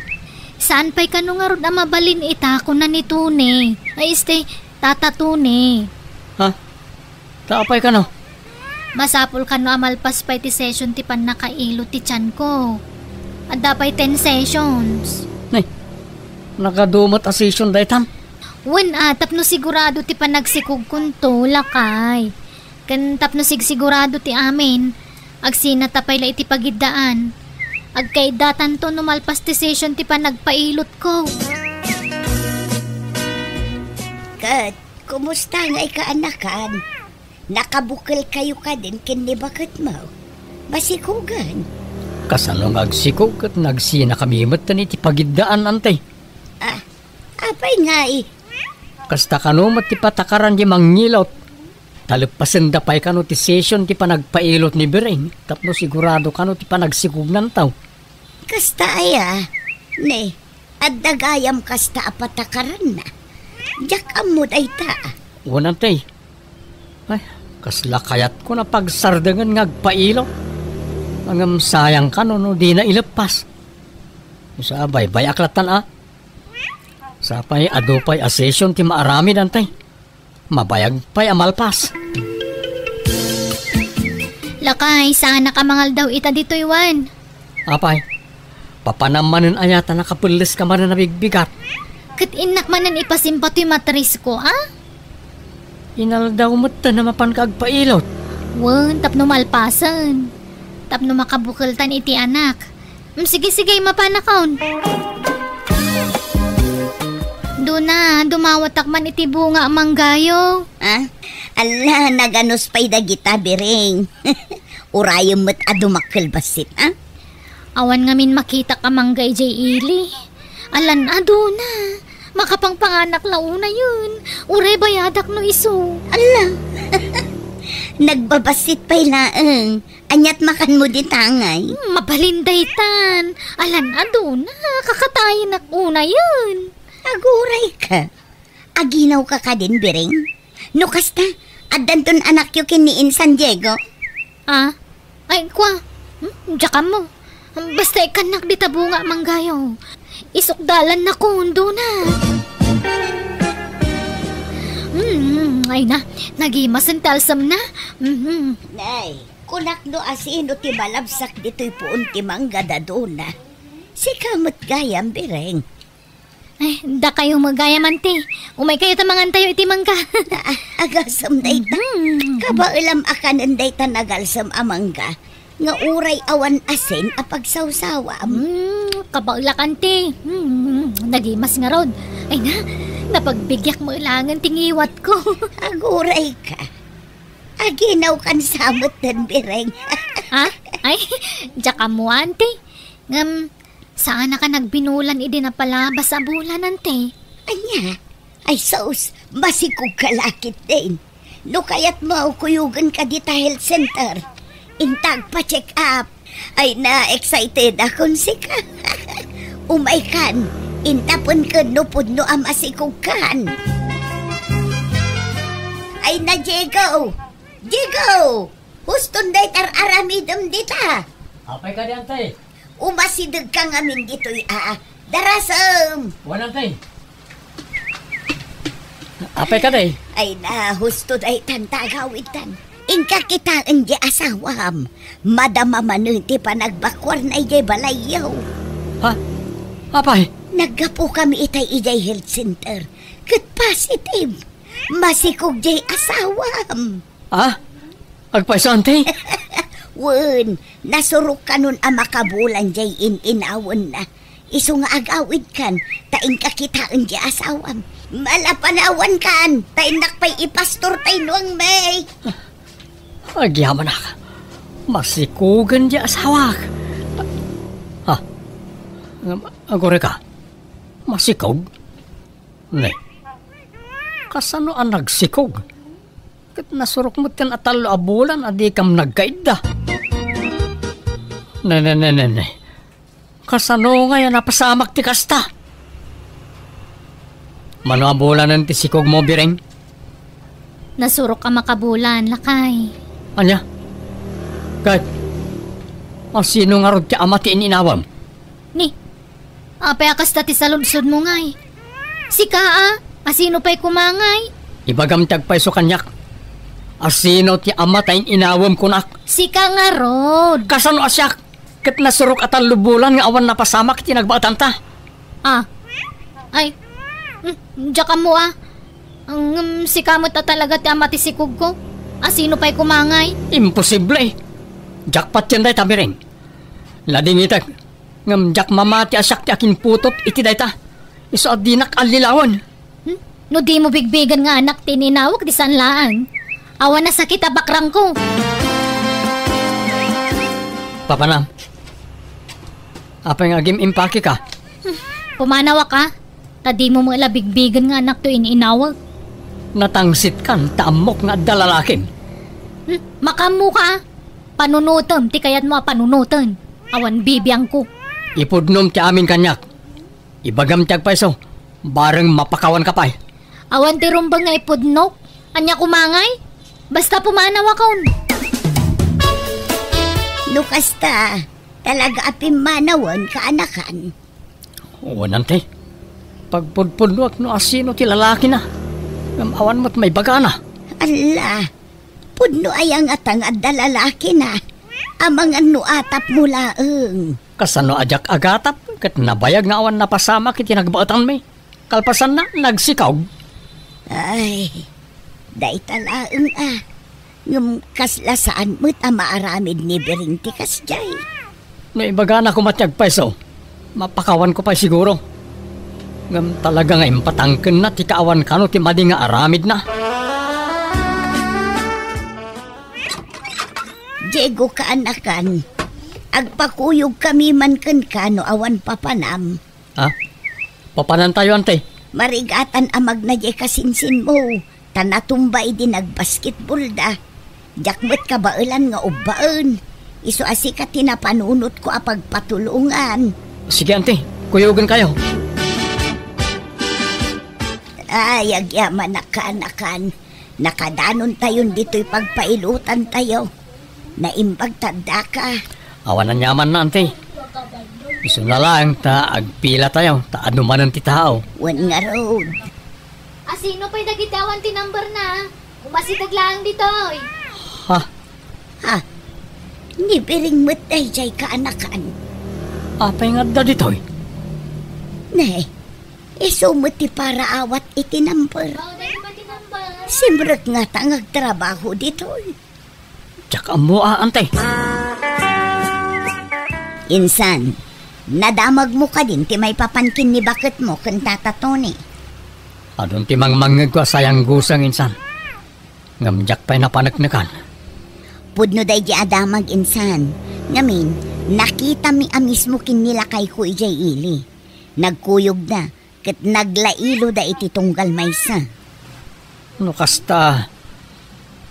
Saan pay kano ngarud a mabalin ita, kuna ni Tony. Ay, este, Tata Tony. Ha? Ta apay kano? Masapul kano a malpas pay ti session ti pannakailot ti tianko. Adda pay ten sessions. Nay, nagadu met a session daytan? Wen a, tapno sigurado ti panagsikogkonto, lakay. Ken tapno sigsigurado ti amin, agsinata pay la iti pagiddaan. Agkaiddatanto no malpas ti session ti panagpailotko. Ket, kumusta ngay kaanakan? Nakabukelkayo kadin ken ni baketmo? Masikogen? Kasano nga agsikog ket nagsinakami metten iti pagiddaan, anti? Ah, apay ngay? Kasta kano met ti patakaran ti mangilot. Taleppasenda pay kano ti session ti panagpailot ni Biring tapno sigurado kano ti panagsikognan taw. Kasta aya? Ne, adda gayam kasta a patakaranna. Diak ammo dayta. Wen, anti. Ay, kasla kayatko a pagsardengen nga agpailot. Ngem sayang kano no dina ileppas. Sa baybay-ak lattan a. Sa pay, adu pay a session ti maaramid, anti. Mabayag pay a malpas. Lakay, saanak a mangaldaw ita ditoy, wen? Apay, papanam manen aya ta nakapelles ka manen a bigbigat? Ket innak manen ipasimpa toy matrisko, a? Inaldaw metten a mapanka agpailot. Wen, tapno malpasen. Tapno makabukeltan iti anak. Mm, sige, sige, mapanakon. Duna, dumawatak man iti bunga a manggayo. Ha? Alla, naganus pay dagita, Biring. Urayem met a dumakkel bassit, ha? Awan ngamin makitak a mangga idiay ili. Alan a duna. Makapangpanganak la unayen. Uray bayadak no isu. Alla. Nagbabassit pay laeng. Aniat makanmo dita ngay? Hmm, mabalin daytan. Alan a duna. Kakatayenak unayen. Aguray ka. Aginawka kadin, Biring? No kasta, addanton anakyo ken ni Insan Diego? Ah? Ay, kua. Hmm? Diak ammo. Basta ikkannak dita bunga a manggayo. Isukdalan na kundo na. Hmm, ay na. Nagimasen ti alsem na. Mhm. Nay, kunak no asino ti malabsak ditoy puon ti mangga da duna. Sika met gayam, Biring. Ay, dakayo met gayam, anti. Umay kayo ta mangantayo iti mangga. Ah, agasem dayta. Mhm. Kabaelam a kanen dayta nagalsem a mangga nga uray awan asin a pagsawsawam. Hmm, kabaelak, anti. Hmm, nagimas ngarud. Ay na, napagbigiak met laengen ti ngiwatko. Aguray ka. Aginawkan sa met den, Biring. Ha? Ay, diak ammo, anti. Ngem, Saannak a nagbinulan idi napalabas a bulan, anti? Ania? Ay sus, masikogka la ketdin. No kayatmo, kuyogenka dita health center. Inta agpa-check up. Ay na, excited akon sika. Umaykan, inta pudno no pudno a masikogkan. Ay na, Diego! Diego! Huston dayta ar-aramidem dita. Apay kadi, anti? Umasidegka ngamin ditoy a darasem. Wen, anti. Apay kadi? Ay na, husto daytan ta agawidtan. Inka kitaen di asawam. Madama manen ti panagbakuarna idiay balayyo. Ha? Apay? Naggapukami itay idiay health center. Ket positive. Masikog di asawam. Ah? Agpayso, anti? Wen, nasurok kanon a makabulan diay in-inawenna. Isu nga agawidkan, ta inka kitaen diay asawam. Malapanawankan, ta innak pay ipastor tay nuangmi. Agyamanak. Masikogen diay asawak. Ha? Agurayka? Masikog? Ne. Kasano a nagsikog? Ket nasurok met a tallo a bulan a dikam nagkaidda. Ne, ne, ne, ne, ne. Kasano ngay a napasamak ti kasta? Mano a bulanen ti sikogmo, Biring? Nasurok a makabulan, lakay. Ania? Ket, asino ngarud ti ama ti in-inawem? Ni, apay a kasta ti saludsodmo ngay? Sika a, asino pay koma ngay? Ibagam ti agpayso kaniak. Asino ti ama ta in-inawem kunak? Sika ngarud. Kasano a siak? Ket nasurok a tallo bulan nga awan napasamak iti nagbaetanta. Ah. Ay. Hmm, diak ammo a. Ngem sika met a talaga ti ama ti sikogko. Asino pay koma ngay? Imposible. Diak patien dayta, Biring. Ladingitek. Ngem diak mamati a siak ti akinputot iti dayta. Isu a dinak allilawen. Hmm? No dimo bigbigen nga anak ti in-inawek, di saan laeng. Awan a sakit a bakrangko. Papanam. Apay nga agim-impake ka? Hmm. Pumanawak a. Ta dimo met la bigbigen nga anak ti in-inawek. Natangsitkan ta ammok nga adda lalakim. Hmm? Makaammoka a. Panunotem ti kayatmo a panunoten. Awan bibiangko. Ipudnom ti amin kaniak. Ibagam ti agpayso, bareng mapakawanka pay. Awan ti rumbeng nga ipudnok. Ania koma ngay? Basta pumanawakon. No kasta, talaga a pimmanawen kaanakan. Wen, anti. Pagpudpudnoak no asino ti lalakina. Ngem awan met maibagana. Alla, pudno aya ngata nga adda lalakina? Amangan no atapmo laeng. Kasano a diak agatap ket nabayag nga awan napasamak iti nagbaetanmi? Kalpasanna, nagsikog. Ay, dayta laeng a. Ngem kasla saan met a maaramid ni Biring ti kasdiay. No ibagana koma ti agpayso, mapakawanko pay siguro. Ngem talaga nga impatangkenna ti kaawan kano ti madi nga aramidna. Diego, kaanakan, agpakuyogkami man kenka no awan papanam. Ha? Papanantayo, ante? Marigatan a magna diay kasinsinmo, ta natumba idi nagbasketballda. Diak met kabaelan nga ubbaen. Isu a sika ti napanunotko a pagpatulongan. Sige, ante. Kuyogenkayo. Ay, agyamanak, kaanakan. Nakadanontayon ditoy pagpailotantayo. Naimbag ta addaka. Awan aniamanna, ante. Isuna laeng ta agpilatayo, ta adu manen ti tao. Wen ngarud. A, sino pay dagiti awan ti numberna? Umasideg laeng ditoy. Ha? Ha? Ni Biring met daydiay, kaanakan. Apay nga adda ditoy? Ne, isu met ti paraawat iti number. Simrek ngata nga agtrabaho ditoy. Diak ammo a, ante. Insan, nadamagmo kadin ti maipapan ken ni baketmo ken Tata Tony? Adun ti mangmangngegko a sayangguseng, insan. Ngem diak pay napaneknekan. Pudno daydi a damag, insan. Ngamin, nakitami a mismo ken ni lakayko idiay ili. Nagkuyogda ket naglailoda iti tunggal maysa. No kasta,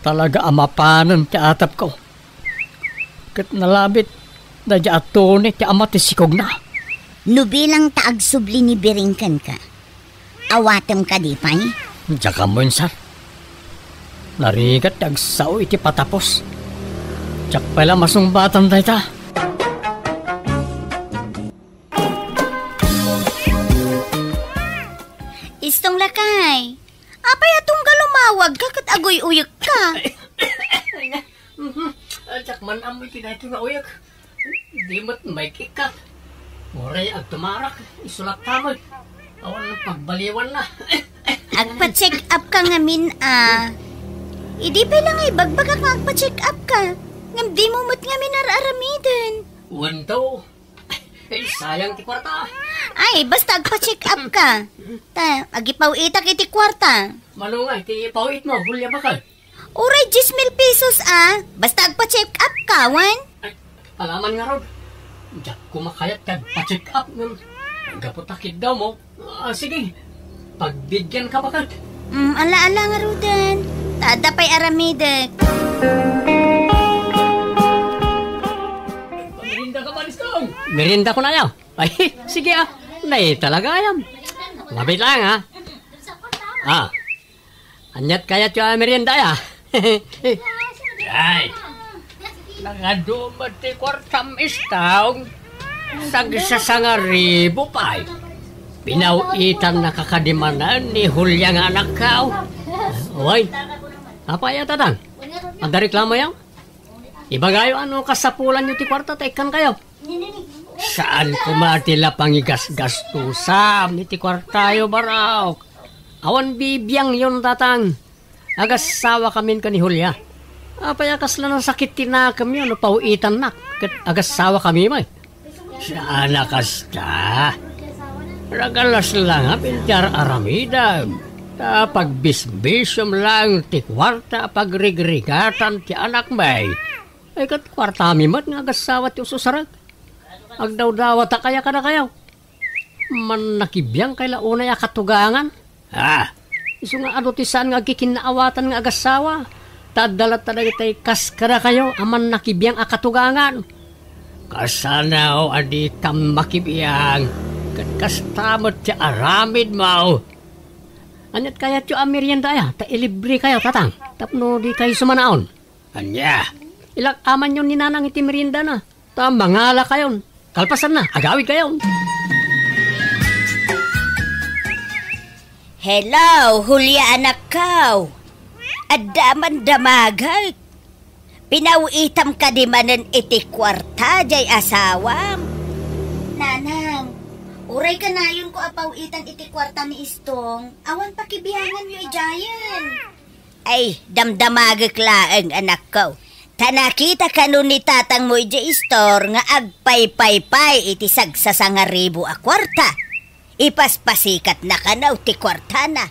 talaga a mapanen ti atapko. Ket nalabit daydi a Tony ti ama ti sikogna. No bilang ta agsubli ni Biring kenka, awatem kadi pay? Diak ammo, insan. Narigat ti agsao iti patapos. Diak pay la masungbatan dayta. Istong, lakay, apay a tunggal umawagka ket aguy-uyekka? Mhm. Diak man ammo iti daytoy nga uyek. Di met maikikkat. Uray agtumarak, isu latta met. Awan pagbaliwanna. Agpa-check up ka ngamin, a. Idi pay la nga ibagbagak nga agpa-check up ka. Ngem dimo met ngamin ar-aramiden. Wen to. Eh, sayang ti kwarta. Ay, basta agpa-check up ka. Ta, agipaw-itak iti kwarta. Mano nga iti paw-itmo, Julia, bakay? Uray dies mil pesos, a. Basta agpa-check up ka, wen? Ay, alaman ngarud. Diak koma kayat ti agpa-check up ngem gapu ta kiddawmo. Ah, sige. Pagbidianka, baket. Mm, ala, ala ngaruden. Ta adda pay aramidek. Merienda ka ba, Listong? Merienda ko na, ya. Ay, sige, a. Nay, talaga, ayam. Mabit lang, a. Ah. Aniat kayatyo a merienda, ya? Ay, nangadu met ti kuartam, Istong. Sagsasangaribu pay. Pinaw-itannaka kadi manen ni Julia nga anakko. Uy, apay a, tatang? Adda reklamo, ya? Ibagayo a no kasapulanyo ti kuarta ta ikkankayo. Saan koma ti la pangigasgastusam iti kuartayo, barok. Awan bibiangyon, tatang. Agassawakamin ken ni Julia. Apay a kasla nasakit ti nakemyo no paw-itannak ket agassawakami met? Saan a kasta. Ragalas la nga pintiar aramidem. Ta pagbisbisiom laeng ti kuarta a pagrigrigatan ti anakmi. Ay, ket kuartami met nga agassawa ti ususarek. Agdawdawataka ya kadakayo? Mannakibiangkay la unay a katugangan? Ha? Isu nga adu ti saan nga agkikinnaawatan nga agassawa, ta adda latta dagitay kas kadakayo a mannakibiang a katugangan. Kasano a dikam makibiang, ket kasta met ti aramidmo. Aniat kayatyo a merienda aya, ta ilibrekayo, tatang, tapno dikayo sumanaon? Ania? Ilak-amanyon ni Nanang iti meriendana, ta mangalakayon. Kalpasanna, agawidkayon. Hello, Julia, anakko. Adda man damagek. Pinaw-itam kadi manen iti kuarta jay asawam? Nanang, uray kanayonko a paw-itan iti kuarta ni Istong, awan pakibianganyo idiayen. Ay, damdamagek laeng, anakko. Ta nakita kano ni tatangmo idiay istor nga agpaypaypay iti sagsasangaribu a kuarta. Ipaspasikatna kano ti kuartana.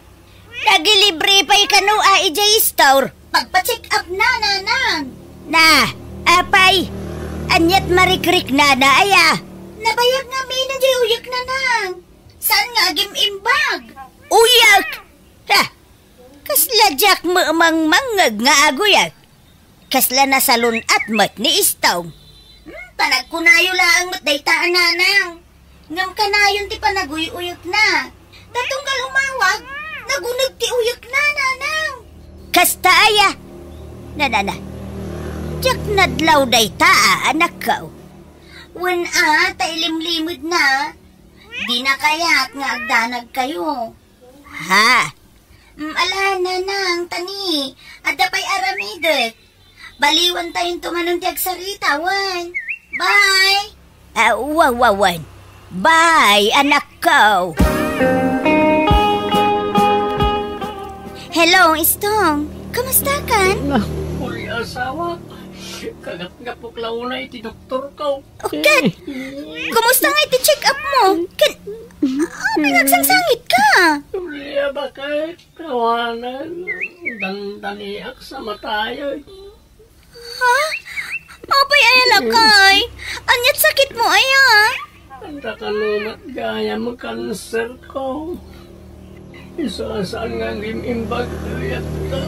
Nagilibre pay kano a idiay store. Pagpa-check up na, Nanang. Na, apay, aniat marikriknana aya? Nabayag ngamin diay uyek, Nanang. Saan nga agim-imbag? Uyek? Ha! Kasla diak met mangmangngeg nga aguyek. Kasla nasalun-at met ni Istong. Hmm, panagkunayo laeng met dayta a Nanang. Ngem kanayon ti panaguy-uyekna. Ta tunggal umawag, naguneg ti uyekna, Nanang. Kasta aya? Nanana, diak nadlaw dayta a anakko. Wen a, ta ilimlimedna. Dina kayat nga agdanagkayo. Ha? Mm, ala, Nanang, tani, adda pay aramidek. Baliwantayonto manen ti agsarita, wen. Bye! Ah, wa, wa, wen. Bye, anakko. Hello, Istong. Kumusta kan? Naku, Julia, asawa. Kagapgapok la unay ti doktorko. O, ket, kumusta ngay ti check-up mo? Ket, ah, nagsangsangit ka? Julia, bakit? Awanen, dandaniak sa matayen. Ha? Apay aya lakay? Aniat sakit mo aya? Anta kano met gayam cancer ko. Isu a saan nga agim-imbag ti uyekko.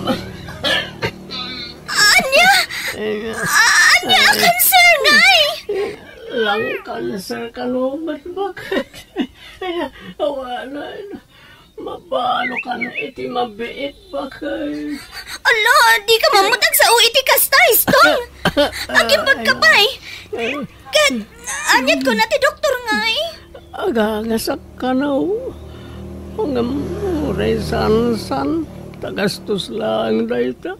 Ania? Eh, ah, ania a cancer ngay? Lung cancer kano met, bakit? Awanen. Mabalokan iti mabiit, bakit? Ala, dika man met agsao iti kasta, Istong. Agimbag ka pay. Ket, aniat kuna ti doktor ngay? Agagasak kano. Ngem uray saan-saan, ta gastos laeng dayta.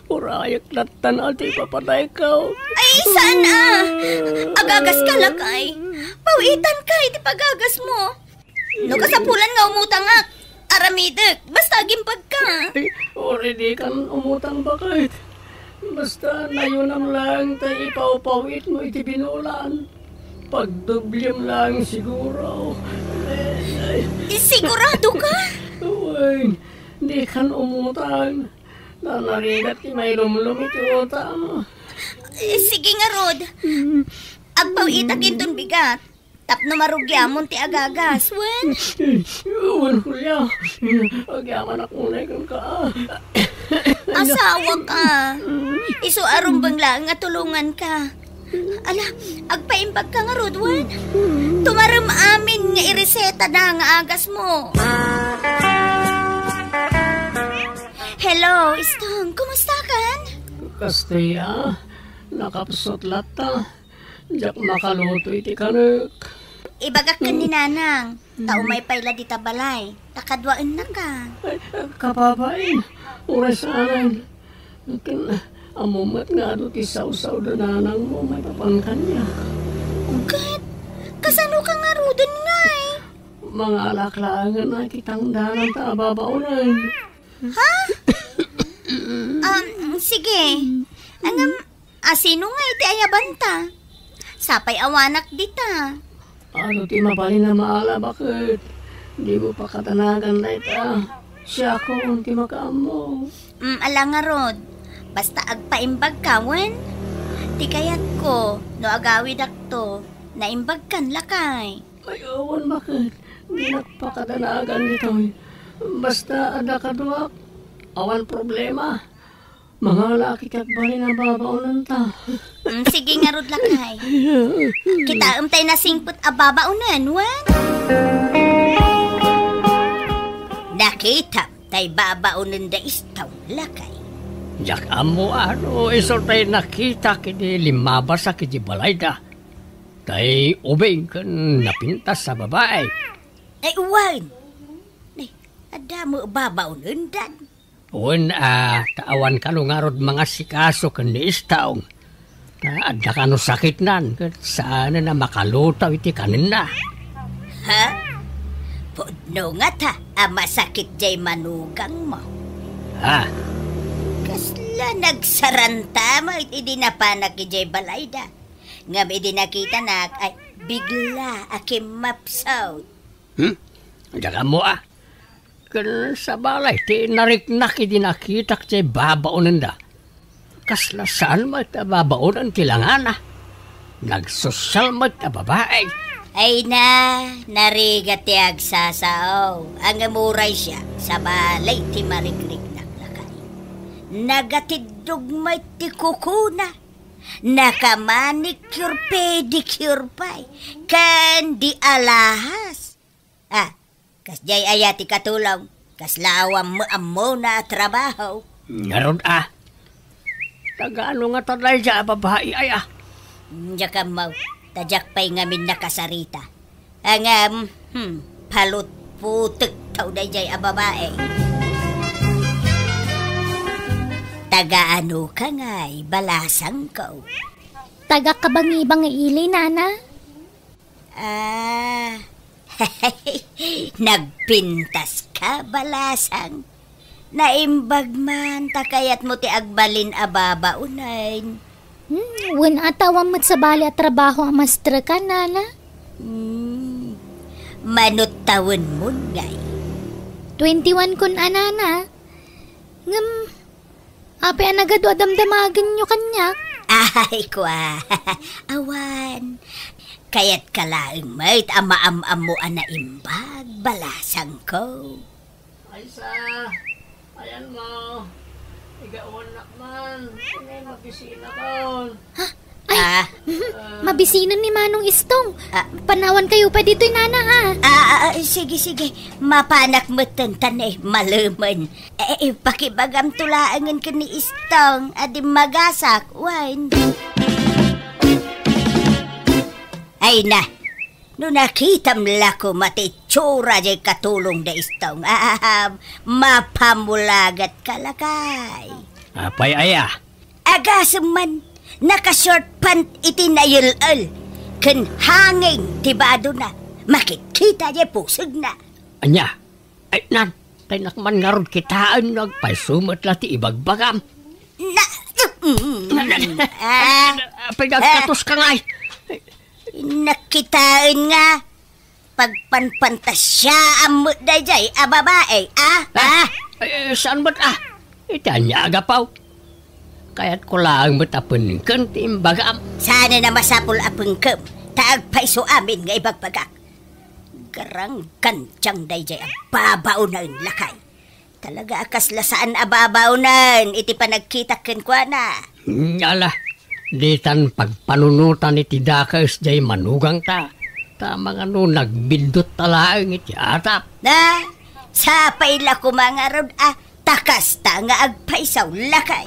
Urayek lattan a ti ipapatayko. Ay, saan a? Agagas ka, lakay. Pawitan ka iti pagagas mo. No kasapulan nga umutangak, aramidek, basta agimbag ka. Ay, uray dikan umutang, bakit? Basta nayunam laeng ta ipawpawit mo iti binulan. Pagdoblem laeng siguro. Ay, ay. Sigurado ka? Wen, dikan umutang. Nanarigat ti mailumlom iti utang. Eh, sige ngarud. Agpawitak inton bigat. Tapno marugiamon ti agagas, wen? Wen, Julia. Agyamanak unay kenka. Asawa ka. Isu a rumbeng laeng nga tulongan ka. Ala, agpaimbag ka ngarud, wen? Tumarem amin nga ireseta na nga agas mo. Hello, Istong. Kumusta kan? Kasta a, nakapsut latta. Diak makaluto iti kanek. Ibagak ken ni Nanang, ta umay pay la dita balay, ta kaduaennaka. Ay, kababain, uray saanen. Ken, ammo met nga adu ti sawsaw da nanangmo maipapan kaniak. Ket, kasano ka ngaruden ngay? Mangalak laengen a kitang dananta a babaonen. Ha? Um, sige. Ngem, asino nga iti ayabanta? Sapay awanak dita. Ano ti mabalin a maala, baket? Dimo pakadanagan dayta. Siakon ti makaammo. Mm, ala ngarud. Basta agpaimbag ka, wen? Ti kayatko, no agawidakto, naimbagkan lakay. Ay, awan, baket? Dinak pakadanagan ditoy. Basta adda kaduak, awan problema. Mangala ket agbalin a babaonenta. Mm, sige ngarud lakay. Kitaem tay nasingpet a babaonen, wen? Nakitam tay babaonen da Istong lakay. Diak ammo a no isu tay nakitak idi limmabasak iti balayda. Tay ubing ken napintas a babai. Ay, wen. Ay, adda met babaonendan. Wen a, ta awan kano ngarud mangasikaso ken ni Istong. Ta adda kano sakitnan, ket saanen a makalutaw iti kanenna. Ha? Pudno ngata a masakit jay manugangmo? Ha? Kasla nagsaranta met idi napanak idiay balayda. Ngem idi nakitanak, ay, bigla a kimmapsot. Hmm? Diak ammo a. Ken sabali ti nariknak idi nakitak ti babaonenda. Kasla saan met a babaonen ti langana. Nagsosyal met a babai. Ay na, narigat ti agsasao. Ngem uray siak, sabali ti marikriknak lakay. Nagatiddog met ti kukuna. Naka-manicure, pedicure pay. Ken di alahas. Ah, kasdiay aya ti katulong? Kasla awan met ammona a trabaho? Ngarud a. Taga ano ngata daydiay a babai aya? Diak ammo, ta diak pay ngamin nakasarita. Ngem, hmm, palutputek taw daydiay a babai. Taga ano ka ngay, balasangko? Taga Kabangibangi ili, nana. Ah, nagpintas ka, balasang. Naimbag man, ta kayatmo ti agbalin a babaonen. Hmm, wen a ta awan met sabali a trabaho a maestra ka, nana? Hmm, mano tawenmon ngay? Twenty-one kun a, nana. Ngem, apay a nagadu a damdamagenyo kaniak? Ay, kua. Awan. Kayatka laeng met a maam-ammo a naimbag, balasangko. Ay sa, ayan mo. Igawannak man. May mabisina kon. Ha? Ay, ah, mabisina ni Manong Istong. Ah. Panawan kayo pa ditoy, nana, ha? Ah, ah, ah, sige, sige. Mapanak metten ta ne, malemen. Eh, eh, pakibagam to laengen ken ni Istong a dimmagasak, wen. Ay na, no nakitam la koma ti itsura diay katulong da Istong, ah, mapamulagat ka lakay. Apay aya? Agasem man, naka-short pant iti nayel-el, ken hanging ti badona, makitkita diay pusegna. Ania? Ay, nan, kaynak man ngarud kitaen no agpayso met la ti ibagbagam. Na, mm, na, na, ah, apay nga agkatos ka ngay? Nakitaen nga pagpanpantasia met daydiay a babai, ah? Ah, ah? Ay, ay, saan met, ah? Iti ania a gapu? Kayatko laeng met a pengken ti imbagam. Saan a masapul a pengkem, ta agpayso amin nga ibagbagak. Garanggantiang daydiay a babaonen lakay. Talaga a kasla saan a babaonen iti panagkitak kenkuana. Ala, ditan pagpanunotan iti dakes diay manugangta. Ta mangano nagbiddut ta laeng iti atap. Na, sapay la koma ngarud a ta kasta nga agpayso lakay.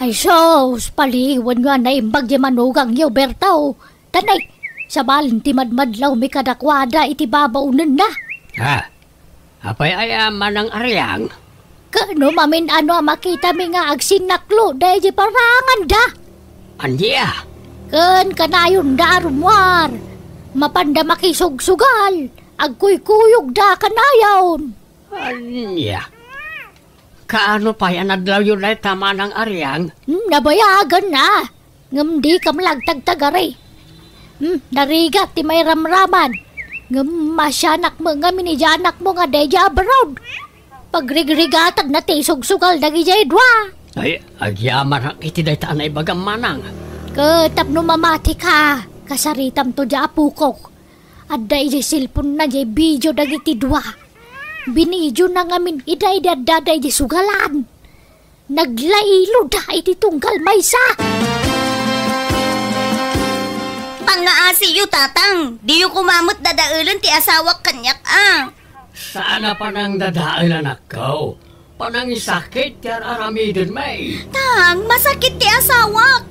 Ay sus, paliwanyo a naimbag diay manugangyo, Berto. Tanay, sabalin ti madmadlawmi kadakuada iti babaonenna. Ha? Apay aya, Manang Ariang? Ket no mamin-ano a makitami nga agsinnaklo daydi paranganda. Ania? Ken kanayonda a rummuar, mapanda makisugsugal, agkuykuyogda kanayon. Ania? Kaano pay a nadlawyo dayta, Manang Ariang? Hmm, nabayaganna. Ngem dikam la agtagtagari. Hmm, narigat ti mairamraman. Ngem masianak met ngamin idiay anakmo nga daydiay abroad. Pagrigrigatanna ti isugsugal dagidiay dua. Ay, agyamanak iti dayta a naibagam, Manang. Ket tapno mamatika, kasaritamto diay apokok. Adda idiay cellphone-na diay video dagiti dua. Binidiona ngamin ida idi addada idiay sugalan. Naglailoda iti tunggal maysa. Pangngaasiyo, Tatang. Diyo koma met dadaelen ti asawak kaniak, a. Saan a panangdadael, anakko. Panangisakit ti ar-aramidenmi. Tang, masakit ti asawak.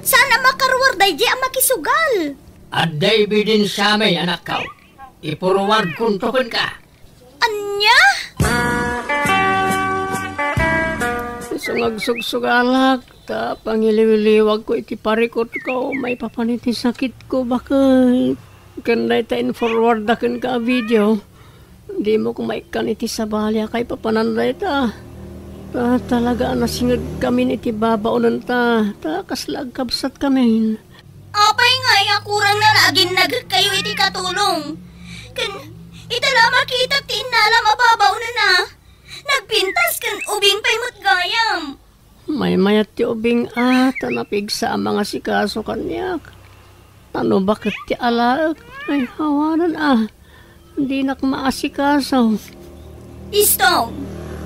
Saan a makaruar daydiay a makisugal. Adda ebidensiami, anakko. Ipuruarkonto kenka. Ania? Isu nga agsugsugalak, ta pangiliwliwagko iti parikutko maipapan iti sakitko, baket. Ken dayta in-forward-da kenka a video, dimo koma ikkan iti sabali a kaipapanan dayta. Ta talaga a nasingedkamin iti babaonenta, ta kasla agkabsatkamin. Apay ngay a kurangna la aginnagekkayo iti katulong? Ken ita la makitak ti innalam a babaonena. Nagpintas ken ubing pay met gayam. Maymayat ti ubing a, ta napigsa a mangasikaso kaniak. Ta no baket ti alaek, ay awanan a, dinak maasikaso. Istong,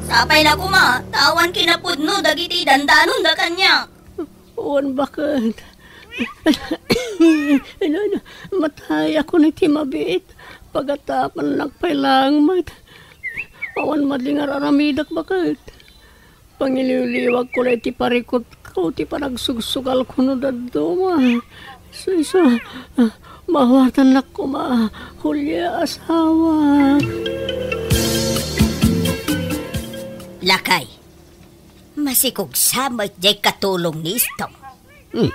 sapay la koma, ta awan kinapudno dagiti dandanonda kaniak. Wen baket. Ano, ano, matayakon iti mabiit. Pagatapannak pay laeng met. Awan madling ar-aramidek baket. Pangiliwliwagko la iti parikutko ti panagsugsugalko no dadduma. Isu, isu, ah, maawatannak koma, Julia, asawak. Lakay, masikog sa met jay katulong ni Istong. Hmm.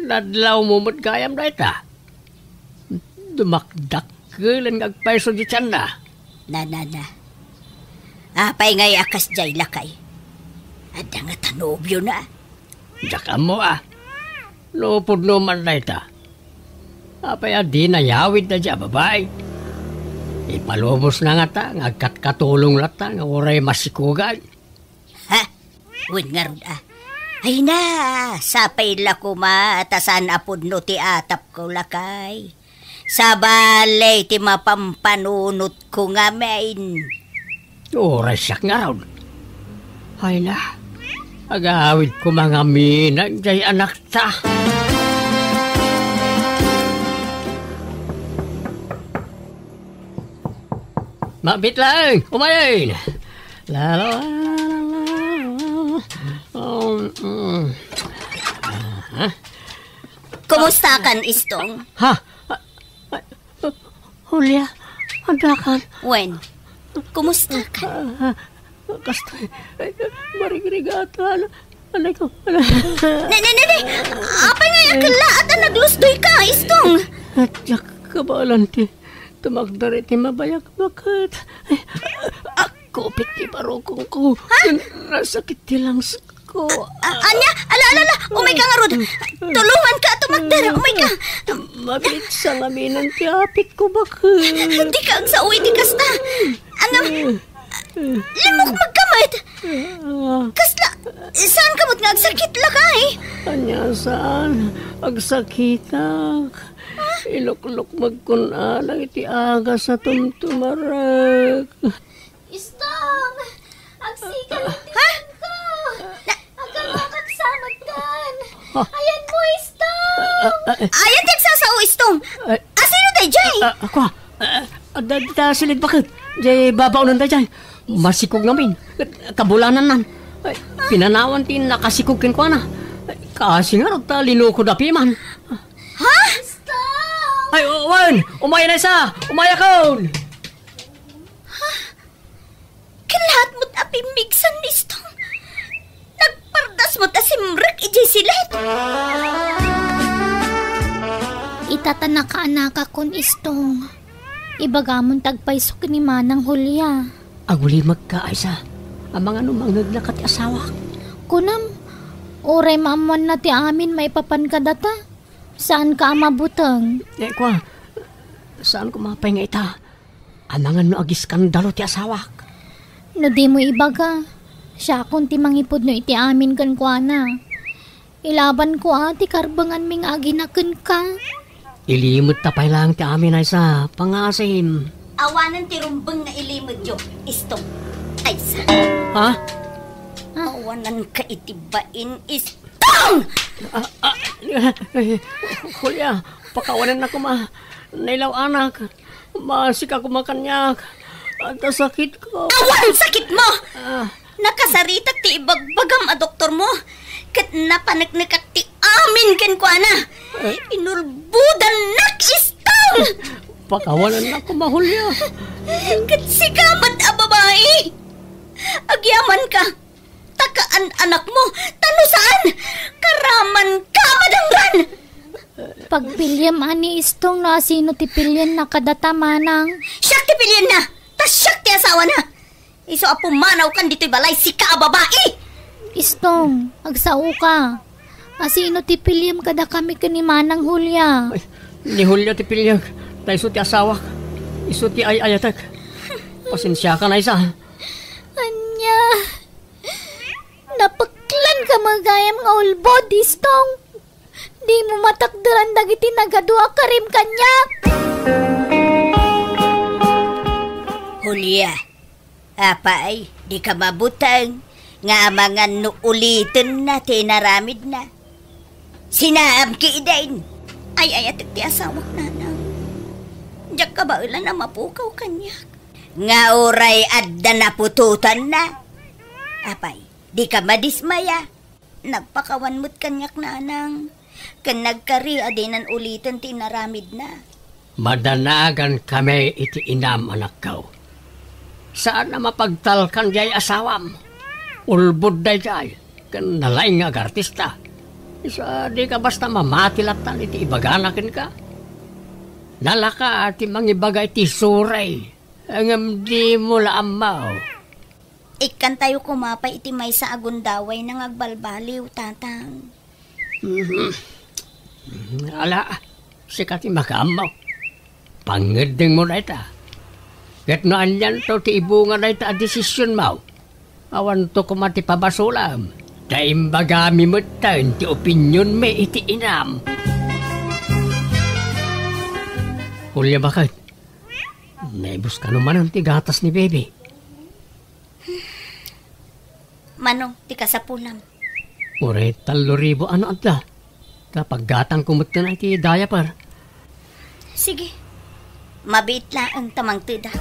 Nadlawmo met gayam dayta. Dumakdakkelen nga agpayso ti tianna. Na, na, na. Apay ngay a kasdiay, lakay? Adda ngata nobiona? Diak ammo a. No pudno man dayta, apay a dina yawid daydiay a babai? Ipalubosna ngata nga agkatkatulong latta nga uray masikugan. Ha? Wen ngarud a. Ay na, sapay la koma ta saan a pudno ti atapko, lakay. Sabali ti mapampanunotko ngamin. Uray siak ngarud. Ay na, agawid koma ngamin jay anakta. Mabit laeng, umayen. La, la, la, la, la. Um, um. Aha. Kumustakan, Istong? Ha? Ah, ah, Julia, addakan? Wen, kumustakan? Ah, ah, kastoy, ay, marigrigatan. Anay ko, anay. Ne, ne, ne, ne! Apay nga a kellaat a naglusdoyka, Istong? Diak kabaelan ti tumakder iti mabayag baket. Ay, agkupit ti barukongko. Ha? Nasakit ti langsko. A-, ania? Ala, ala, ala! Umayka ngarud! Tulonganka a tumakder! Umayka! Mabiit sa ngamin ti apitko baket. Dika agsao iti kasta! Angam, Limmukmekka met. Kasla, saanka met nga agsakit, lakay? Ania, saan? Agsakitak. Iluklukmegkon a dagiti agas a tumtumarek. Istong! Agsikal iti tianko! Agkakakaksamatkan! Ayanmo, Istong! Ayan ti agsasao, Istong! Asino daydiay? Ah, ako, ah, adda dita silid baket. Jay babaonen daydiay. Masikog ngamin. Kabulanannan. Ay, pinanawan ti nakasikog kenkuana. Ay, kasi ngarud ta linukod a piman. Ha? Ay, o-, wen! Umayakon! Umayakon! Kellaat met a pimmigsan ni Istong. Nagpardas met a simrek idiay silet. Ita ta nakaanakakon, Istong. Ibagamon ti agpayso ken ni Manang Julia. Agulimekka, Aiza. Amangan no mangngegnaka ti asawak. Kunam, uray maammoanna ti amin maipapan kadata, saanka a mabuteng. Eh, kua, saan koma pay nga ita? Amangan no agiskandalo ti asawak. No dimo ibaga, siakon ti mangipudno iti amin kenkuana. Ilabanko a ti karbenganmi nga agina kenka. Ilimedta pay laeng ti amin, Aiza, pangasim. Awanen ti rumbeng nga ilimedyo, Istong. Aiza. Ha? Ah. Awananka iti bain, Istong! Ah, ah, Julia, pakawanennak koma. Nailaw-anak. Maasika koma kaniak. Adda sakitko. Awan sakitmo! Ah. Nakasaritak ti ibagbagam a doktormo, ket napaneknekak ti amin kenkuana. Eh? Inulbodannak, Istong! Pakawanennak koma, Julia. Ket sika met a babai, agyamanka. Ta kaan-anakmo, ta no saan, karamanka a madanggan! Pagpiliam a ni Istong no asino ti pilienna kadata, Manang. Siak ti pilienna! Ta siak ti asawana! Isu a pumanawkan ditoy balay, sika a babai! Istong, agsaoka. Asino ti piliem kadakami ken ni Manang Julia? Ay, ni Julia ti piliek, ta isu ti asawak. Isu ti ay-ayatek. Pasensiakan, Aisa. Ania? Napeklan ka met gayam nga ulbod, Istong. Dimo matakderan dagiti nagadu a karim kaniak. Julia, apay, dika mabuteng nga amangan no ulitenna ti inaramidna. Sinaam ketdin. Ay-ayatek ti asawak, nanang. Diak kabaelan a mapukaw kaniak. Nga uray adda naputotanna. Apay, dika madismaya. Nagpakawan met kaniak, nanang, ken nagkari a dinan uliten ti inaramidna. Madanagankami iti inam, anakko. Saan a mapagtalkan diay asawam. Ulbod daydiay, ken nalaing nga agartista. Isu a dika basta mamati lattan iti ibagana kenka. Nalaka ti mangibaga iti suray, ngem dimo la ammo. Ikkantayo koma pay iti maysa a gundawayna nga agbalbaliw, Tatang. Mhm. Ala, sika ti makaammo. Pangngeddengmo dayta. Ket no anianto ti ibunga dayta a desisionmo, awanto koma ti pabasolam. Ta imbagami metten ti opinionmi iti inam. Julia, baket? Naibus kano manen ti gatas ni Bebe? Mano ti kasapulam? Uray tallo ribu ano adda. Ta paggatangko metten iti diaper. Sige. Mabiit laeng ta mangteda.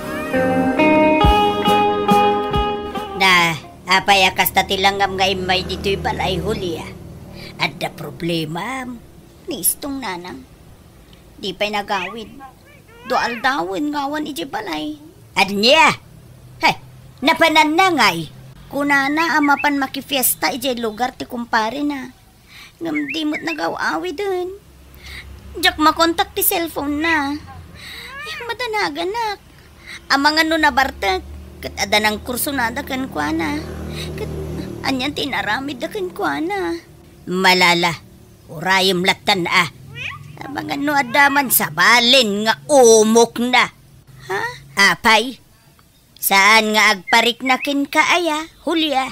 Na, apay a kasta ti langngam nga immay ditoy balay, Julia? Adda problemam ni Istong, nanang. Di pay nagawid. Dua aldawen nga awan idiay balay. Ania? Hay, napananna ngay. Kunana a mapan makifiesta idiay lugar ti kumparena. Ngem di met nagaw-awiden. Diak makontak ti cellphone-na. Ay, madanaganak. Amangan no nabartek, ket adda nangkursunada kenkuana. Ket anian ti inaramidda kenkuana? Malala, urayem lattan a. Amangan no adda man sabalen nga umokna. Ha? Apay? Saan nga agparikna kenka aya, Julia?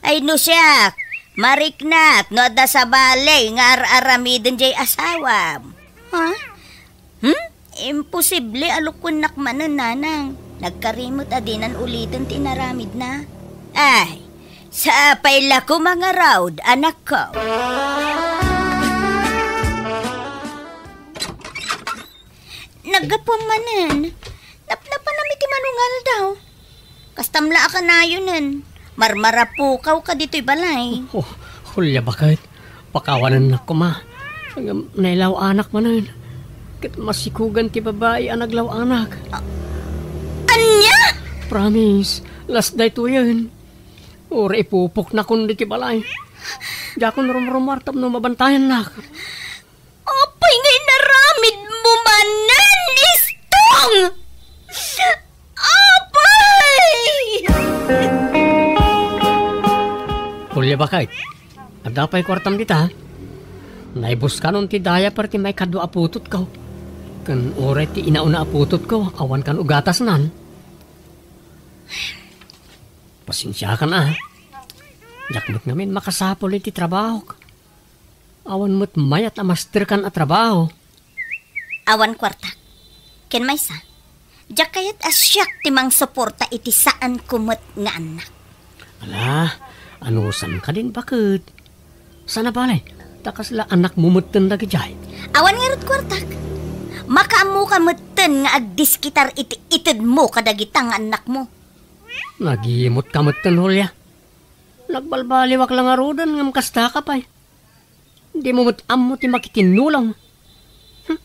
Ay no siak, mariknak no adda sabali nga ar-aramiden diay asawam. Ha? Hmm? Imposible a lukuennak manen, nanang. Nagkari met a dinan uliten ti inaramidna. Ay, sapay la koma ngarud, anakko. Naggapuam manen. Napnapanam iti manungaldaw. Kastam la a kanayonen. Marmarapukawka ditoy balay. Oh, Julia, baket? Pakawanennak koma. Ngem nailaw-anak manen. Ket masikogan ti babai a naglaw-anak. A-, ania? Promise, last daytoyen. Uray ipupoknakon ditoy balay. Diakon rumrumuar tapno mabantayannak. Apay nga inaramidmo manen, Istong? Apay! Julia, baket? Adda pay kuartam dita? Naibuskanon ti diaper ti maikadua a putotko. Ken uray ti inauna a putotko, awan kan ugatasnan. Pasensiakan a. Diak met ngamin makasapul iti trabahok. Awan met mayat a masterkan a trabaho. Awan kuartak. Ken maysa, diak kayat a siak ti mangsuporta iti saanko met nga annak. Ala, anusan kadin, baket? Sana bale, ta kasla annakmo metten dagidiay. Awan ngarud kuartak. Makaammoka metten nga agdiskitar iti itedmo kadagita nga annakmo. Nagimot ka metten, Julia. Nagbalbaliwak la ngaruden ngem kasta ka pay. Dimo met ammo ti makitinnulong. Hm,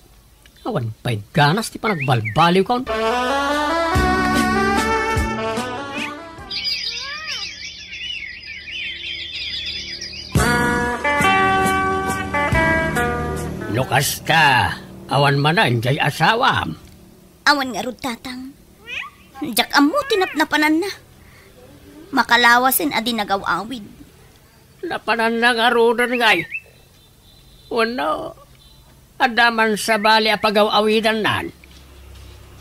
awan pay ganas ti panagbalbaliwkon. No kasta, awan manen diay asawam? Awan ngarud, Tatang. Diak ammo ti napnapananna. Makalawasen a di nagaw-awid. Napananna ngaruden ngay? Wenno, adda man sabali a pagaw-awidannan?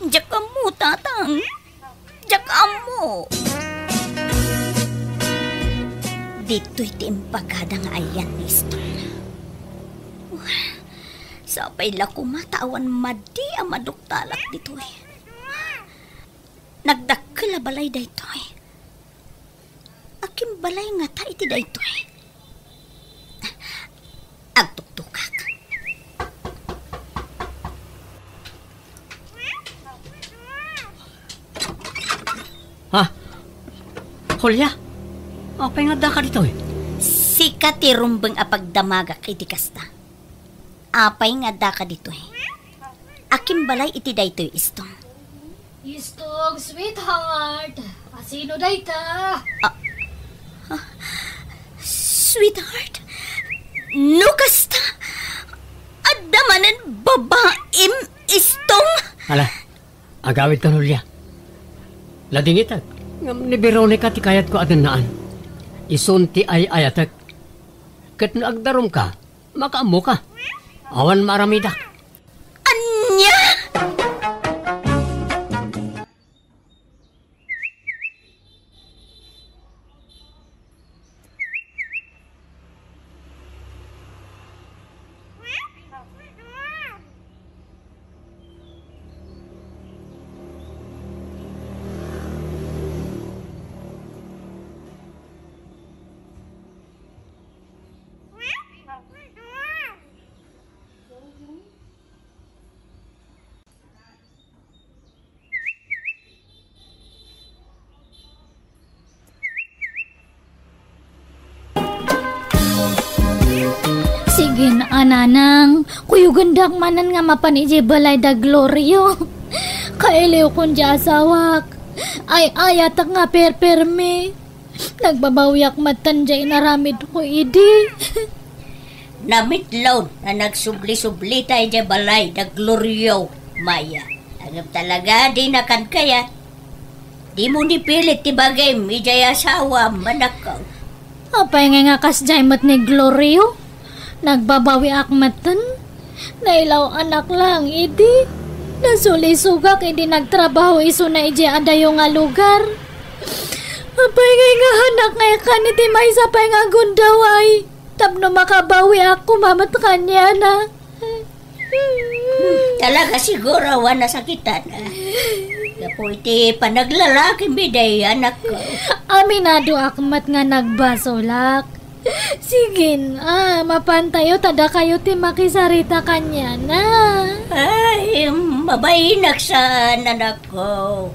Diak ammo, Tatang. Diak ammo. Ditoy ti imbagada nga ayan ni Iston. Sapay la koma ta awan madi a maduktalak ditoy. Nagdakkel a balay daytoy. Akin balay ngata iti daytoy? Agtuktokak. Ha? Julia? Apay nga addaka ditoy? Sika ti rumbeng a pagdamagak iti kasta. Apay nga addaka ditoy? Akin balay iti daytoy, Istong? Istong, sweetheart. Asino dayta? Ah, ah, sweetheart? No kasta, adda manen babaim, Istong? Ala, agawidka, Julia. Ladingitek, ngem ni Veronica ti kayatko a dennaan. Isun ti ay-ayatek. Ket no agdarumka, makaammoka. Awan maaramidak. Ania? Sige, a nanang, kuyogendak manen nga mapan idiay balay da Glorio. Kailiwkon diay asawak. Ay-ayatek nga perpermi. Nagbabawiak metten diay inaramidko idi. Namitlaw a nagsubli-sublita idiay balay da Glorio, Maya. Ngem talaga, dina kad kayat. Dimo ni pilit ti bagim idiay asawam, anakko. Apay ngay nga kasdiay met ni Glorio? Nagbabawiak metten. Nailaw-anak lang idi. Nasulisogak idi nagtrabaho isuna idiay adayo nga lugar. Apay ngay nga anak nga ikan iti maysa pay nga agundaway tapno makabawiak koma met kaniana. Talaga siguro a nasakitan, ah. Gapu iti panaglalakimi diay, anakko. Aminadoak met nga nagbasolak. Sige, a, mapantayo ta dakayo ti makisarita kaniana. Ay, mabainak saan, anakko.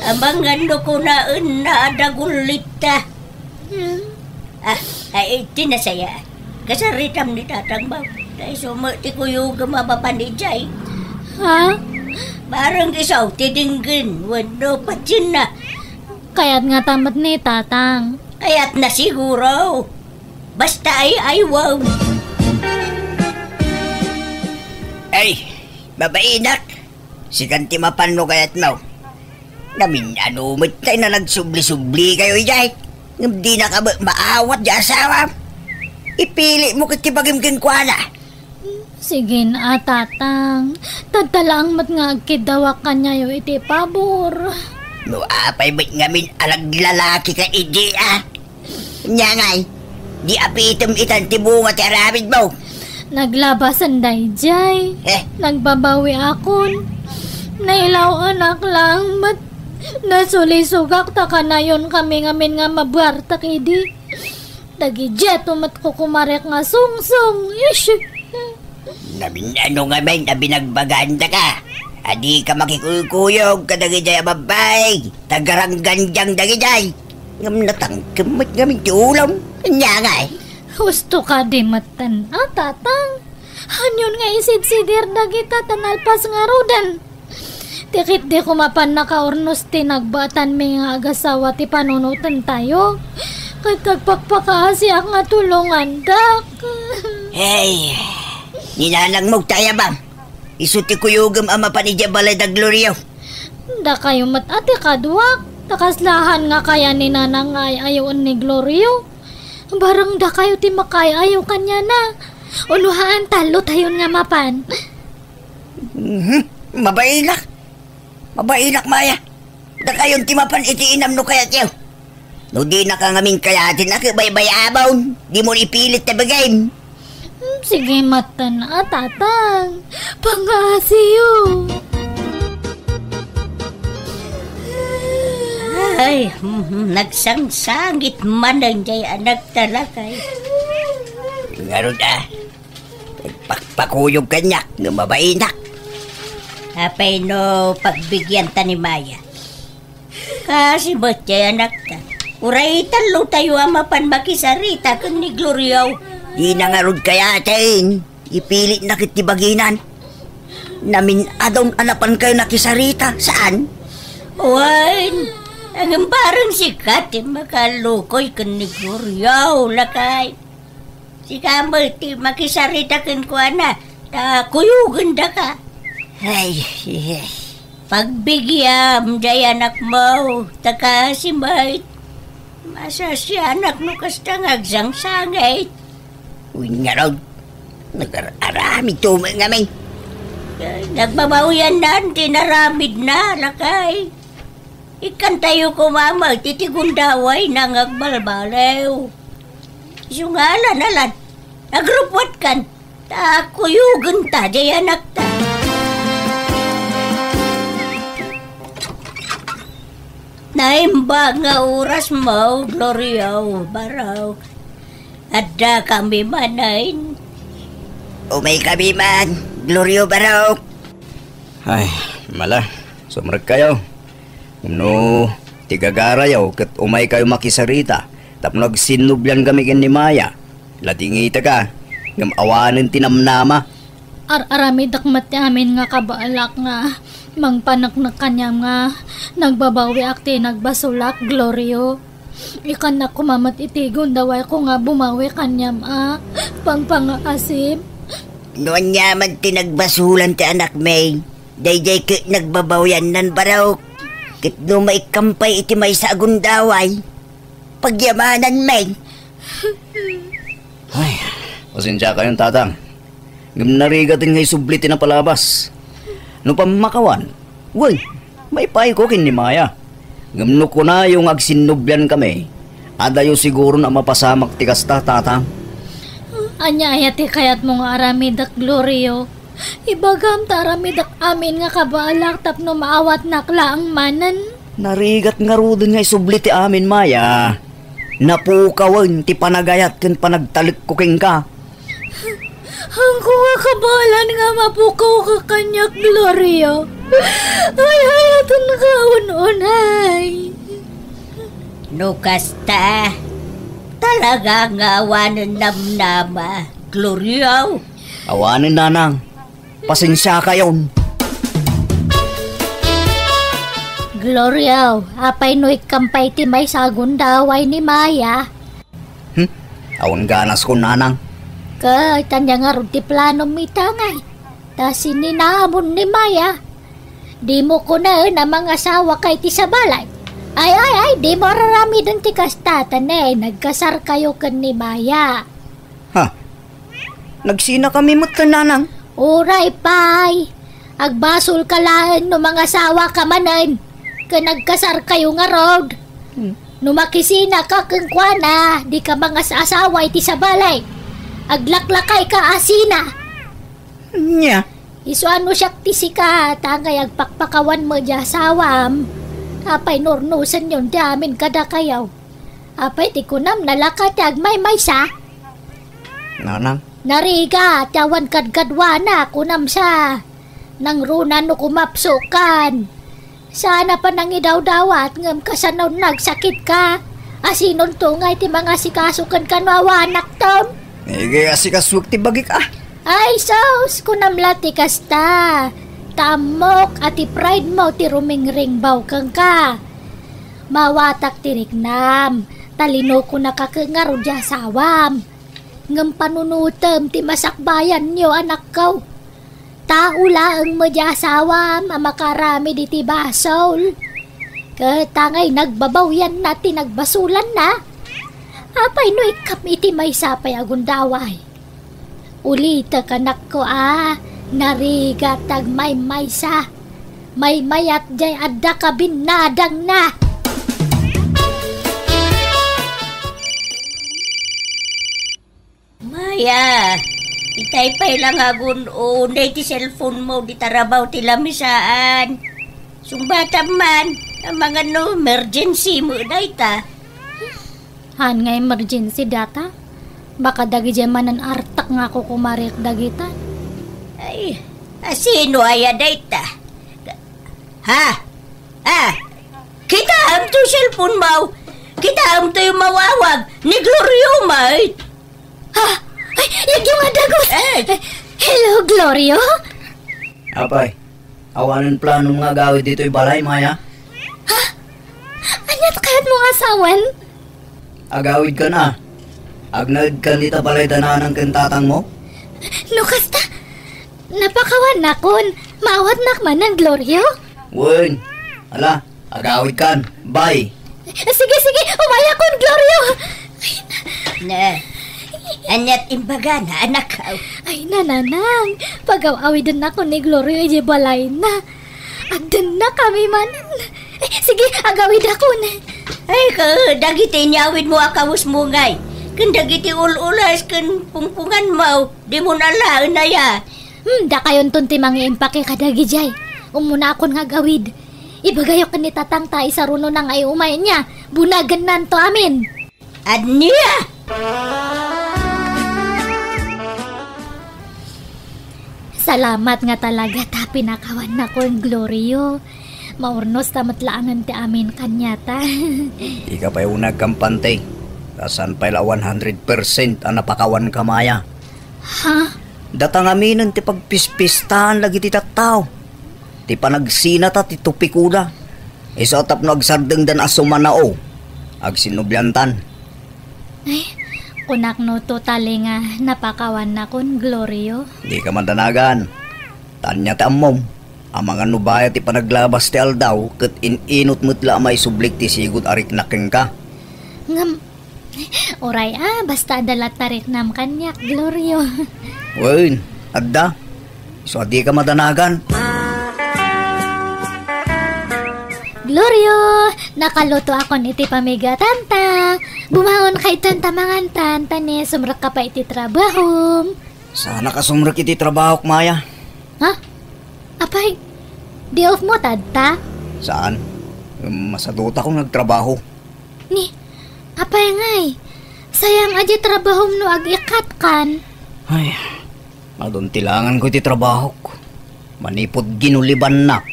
Amangan no kunaenna a dagullitta. Hmm. Ah, ay, ti nasaya. Kasaritam ni Tatang ba? Kay sumo ti kuyogem a mapan idiay. Ha? Barang isu ti denggen wenno patsienna. Kayat ngata met ni Tatang. Kayatna siguro. Basta ay-ayaw. Ay, mabainak. Sikan ti mapan no kayatmo. Namin-ano met tay nga nagsubli-sublikayo idiay. Ngem dinaka met maawat diay asawam. Ipilitmo ket ti bagim kenkuana. Sige, a, Tatang. Tadta laeng met nga agkiddawak kaniayo iti pabor. No apay met ngamin a naglalakika idi, a? Ania ngay, di apitem itan ti bunga ti aramidmo. Naglabasan daydiay. Eh? Nagbabawiakon. Nailaw-anak lang met. Nasulisogak ta kanayonkami ngamin nga mabuartek idi. Dagidiay met kukumarek nga sungsong. Ish. Namin-ano ngamin a binagbagandaka a dika makikuykuyog kadagidiay a babbai, ta garanggandiang dagidiay. Ngem natangkem met ngamin ti ulom. Ania ngay? Husto kadi metten, a, Tatang? Anion nga isidsidir dagita ta nalpas ngaruden? Ti ketdi koma pannakaurnos ti nagbaetanmi nga agasawa ti panunotentayo. Ket agpakpakaasiak nga tulongandak. Hey, ni nanangmo ti ayabam. Isu ti kuyogem a mapan idiay balay da Glorio. Dakayo met a ti kaduak. Ta kaslahan nga kaya ni Nanang nga ay-ayoen ni Glorio. Bareng dakayo ti makaay-ayo kaniana. Uno haan, tallotayon nga mapan. Mhm. Mabainak. Mabainak, Maya. Dakayon ti mapan iti inam no kayatyo. No dinaka ngamin kayaten a kabaybayabon, dimo ipilit ta bagim. Hmm, sige, matan a, Tatang. Pangaasiyo. Ay, mhm, nagsangsangit manen jay anakta, lakay. Ngarud a, pakpakuyog kaniak no mabainak. Apay no pagbigianta ni Maya? Kaasi met jay anakta. Uray tallotayo a mapan makisarita ken ni Glorio. Dina ngarud kayaten. Ipilitna ket ti baginan. Namin-adon a napankayo nakisarita, saan? Wen, ngem bareng sika ti makalukoy ken ni Glorio, lakay. Sika met ti makisarita kenkuana, ta kuyogendaka. Ay, ay. Pagbigiam jay anakmo, ta kaasi met. Masasianak no kasta nga agsangsangit. Wen ngarud, nagar-aramidto met ngamin. Nagbabawiannan ti inaramidna, lakay. Ikkantayo koma met iti gundawayna nga agbalbaliw. Isu nga alan-alan, agrupwatkan, ta kuyogenta jay anakta. Naimbag nga orasmo, Glorio, barok. Addakami manen. Umaykami man, Glorio, barok. Ay, mala, sumrekkayo. No ti gagarayo ket umaykayo makisarita tapno agsinnubliankami ken ni Maya, latingitaka, ngem awanen ti namnama. Ar-aramidek met ti amin nga kabaelak nga mangpaneknek kaniam nga nagbabawiak ti nagbasolak, Glorio. Ikkannak koma met iti gundawayko nga bumawi kaniam a pangpangaasim. No aniaman ti nagbasolan ti anakmi, daydiay ket nagbabawiannan, barok. Ket no maikkampay iti maysa a gundaway, pagyamananmi. Ay, pasensiakayon, Tatang. Ngem narigaten nga isubli ti napalabas. No pammakawan, wen, maipayko ken ni Maya. Ngem no kunayo nga agsinnubliankami, adayo siguron a mapasamak ti kasta, Tatang. Ania aya ti kayatmo nga aramidek, Glorio? Ibagam ta aramidek amin nga kabaelak tapno maawatnak laeng manen. Narigat ngaruden nga isubli ti amin, Maya. Napukawen ti panagayat ken panagtalekko kenka. Haanko nga kabaelan nga mapukawka kaniak, Glorio. Ay, hayatenka un-unay. No kasta, talaga nga awanen namnama, Glorio. Awanen, Nanang. Pasensiakayon. Glorio, apay no ikkampay ti maysa a gundaway ni Maya? Hmm? Awan ganaskon, Nanang. Ket ania ngarud ti planom ita ngay? Ta sininamon ni Maya. Dimo kunaen a mangasawaka iti sabali. Ay, ay, ay, dimo ar-aramiden ti kasta, ta ne, nagkasarkayo ken ni Maya. Ha? Nagsinakami met ken Nanang? Uray pay. Agbasolka laeng no mangasawaka manen ken agkasarkayo ngarud. Hmm. No makisinaka kenkuana, dika mangas-asawa iti sabali. Aglaklakayka a sina. Nia? Isu a no siak ti sika, ta ngay agpakpakawan met diay asawam. Apay no urnosenyon ti amin kadakayo? Apay ti kunam, nalaka ti agmaymaysa? Nanang? Narigat ti awan kadkaduana, kunam sa. Nangruna no kumapsukan. Saan a panangidawdawat ngem kasano nagsakitka? Asinonto ngay ti mangasikaso kenka no awanakton? Iga asikasuek ti bagik a. Ay, sus, kunam la ti kasta. Ta ammok a ti pride mo ti rumingringbaw kenka. Mawatak ti riknam, ta linukonaka ket ngarud diay asawam. Ngem panunotem ti masakbayanyo, anakko. Tao laeng met diay asawam a makaaramid iti basol. Ket angay nagbabawyanna ti nagbasolanna, apay no ikkam iti maysa pay a gundaway? Ulitek, anakko, a, narigat ti agmaymaysa. Maymayat jay adda kabinnadangna. Maya, itay pay la nga agun-unay ti cellphone mo, di tarabaw ti lamisaan. Sungbatam man, amangan no emergency mo dayta. Haan nga emergency data? Baka dagidiay manen artak nga kukumarik dagita. Ay, asino aya dayta? Ha? Ah, kitaem to cellphone mo? Kitaem to yung mawawag ni Glorio, mate? Ha? Ay, yagyo nga dagus! Eh. Hello, Glorio? Apay, awanen planom nga agawid ditoy balay, Maya? Ha? Aniat kayat mo nga asawan? Agawid ka na. Agnaed ka ni ta balay da nanang ken tatang mo? No kasta, napakawan nakon. Maawatnak manen, Glorio? Wen, ala, agawid kan. Bye. Sige, sige, umayakon, Glorio. Ay, na, aniat imbaga na, anak? Ay, nananang, pagaw-awiden nakon ni Glorio iti balayna. Agdenna kami manen. Eh, sige, agawid akon. Ay, ka, dagiti inyawid mo a kawes mo ngay. Ken dagiti ul-ulas ken pungpungan mo, di mo nalaen aya. Hmm, dakayonton ti mangiimpake kadagijay. Umuna akon nga agawid. Ibagayo ken ni tatang ta isarunona nga iumay nia. Bunagennanto amin. Ania? Salamat nga talaga ta pinakawan nakon, Glorio. Maurnos ta met laengen ti amin kaniata. Dika pay uneg kampante. Ta saan pay la one hundred percent a napakawan ka, Maya. Ha? Data ngaminen ti pagpispistahan dagiti tattao. Ti panagsinata ti tupikoda. Isu a tapno agsardengdan a sumanao, agsinnubliantan. Ay, kunak no totally nga napakawan nakon, Glorio. Dika madanagan. Ta ania ti ammom, amangan no bayat ti panaglabas ti aldaw ket in-inut met la a maisublik ti sigud a riknak kenka. Ngem, uray a, basta adda latta riknam kaniak, Glorio. Wen, adda. Isu a dika madanagan. Glorio, nakaluto akon iti pamigatanta. Bumangon ka itan ta mangantan, ta ni sumrekka pay iti trabahom. Saanak a sumrek iti trabahok, Maya. Ha? Apay, day off mo tadta? Saan. Masadutakon nga agtrabaho. Ni, apay ngay, sayang a di trabahom no ag-ikatkan. Ay, adun ti langanko iti trabahok. Manipud ginulibannak,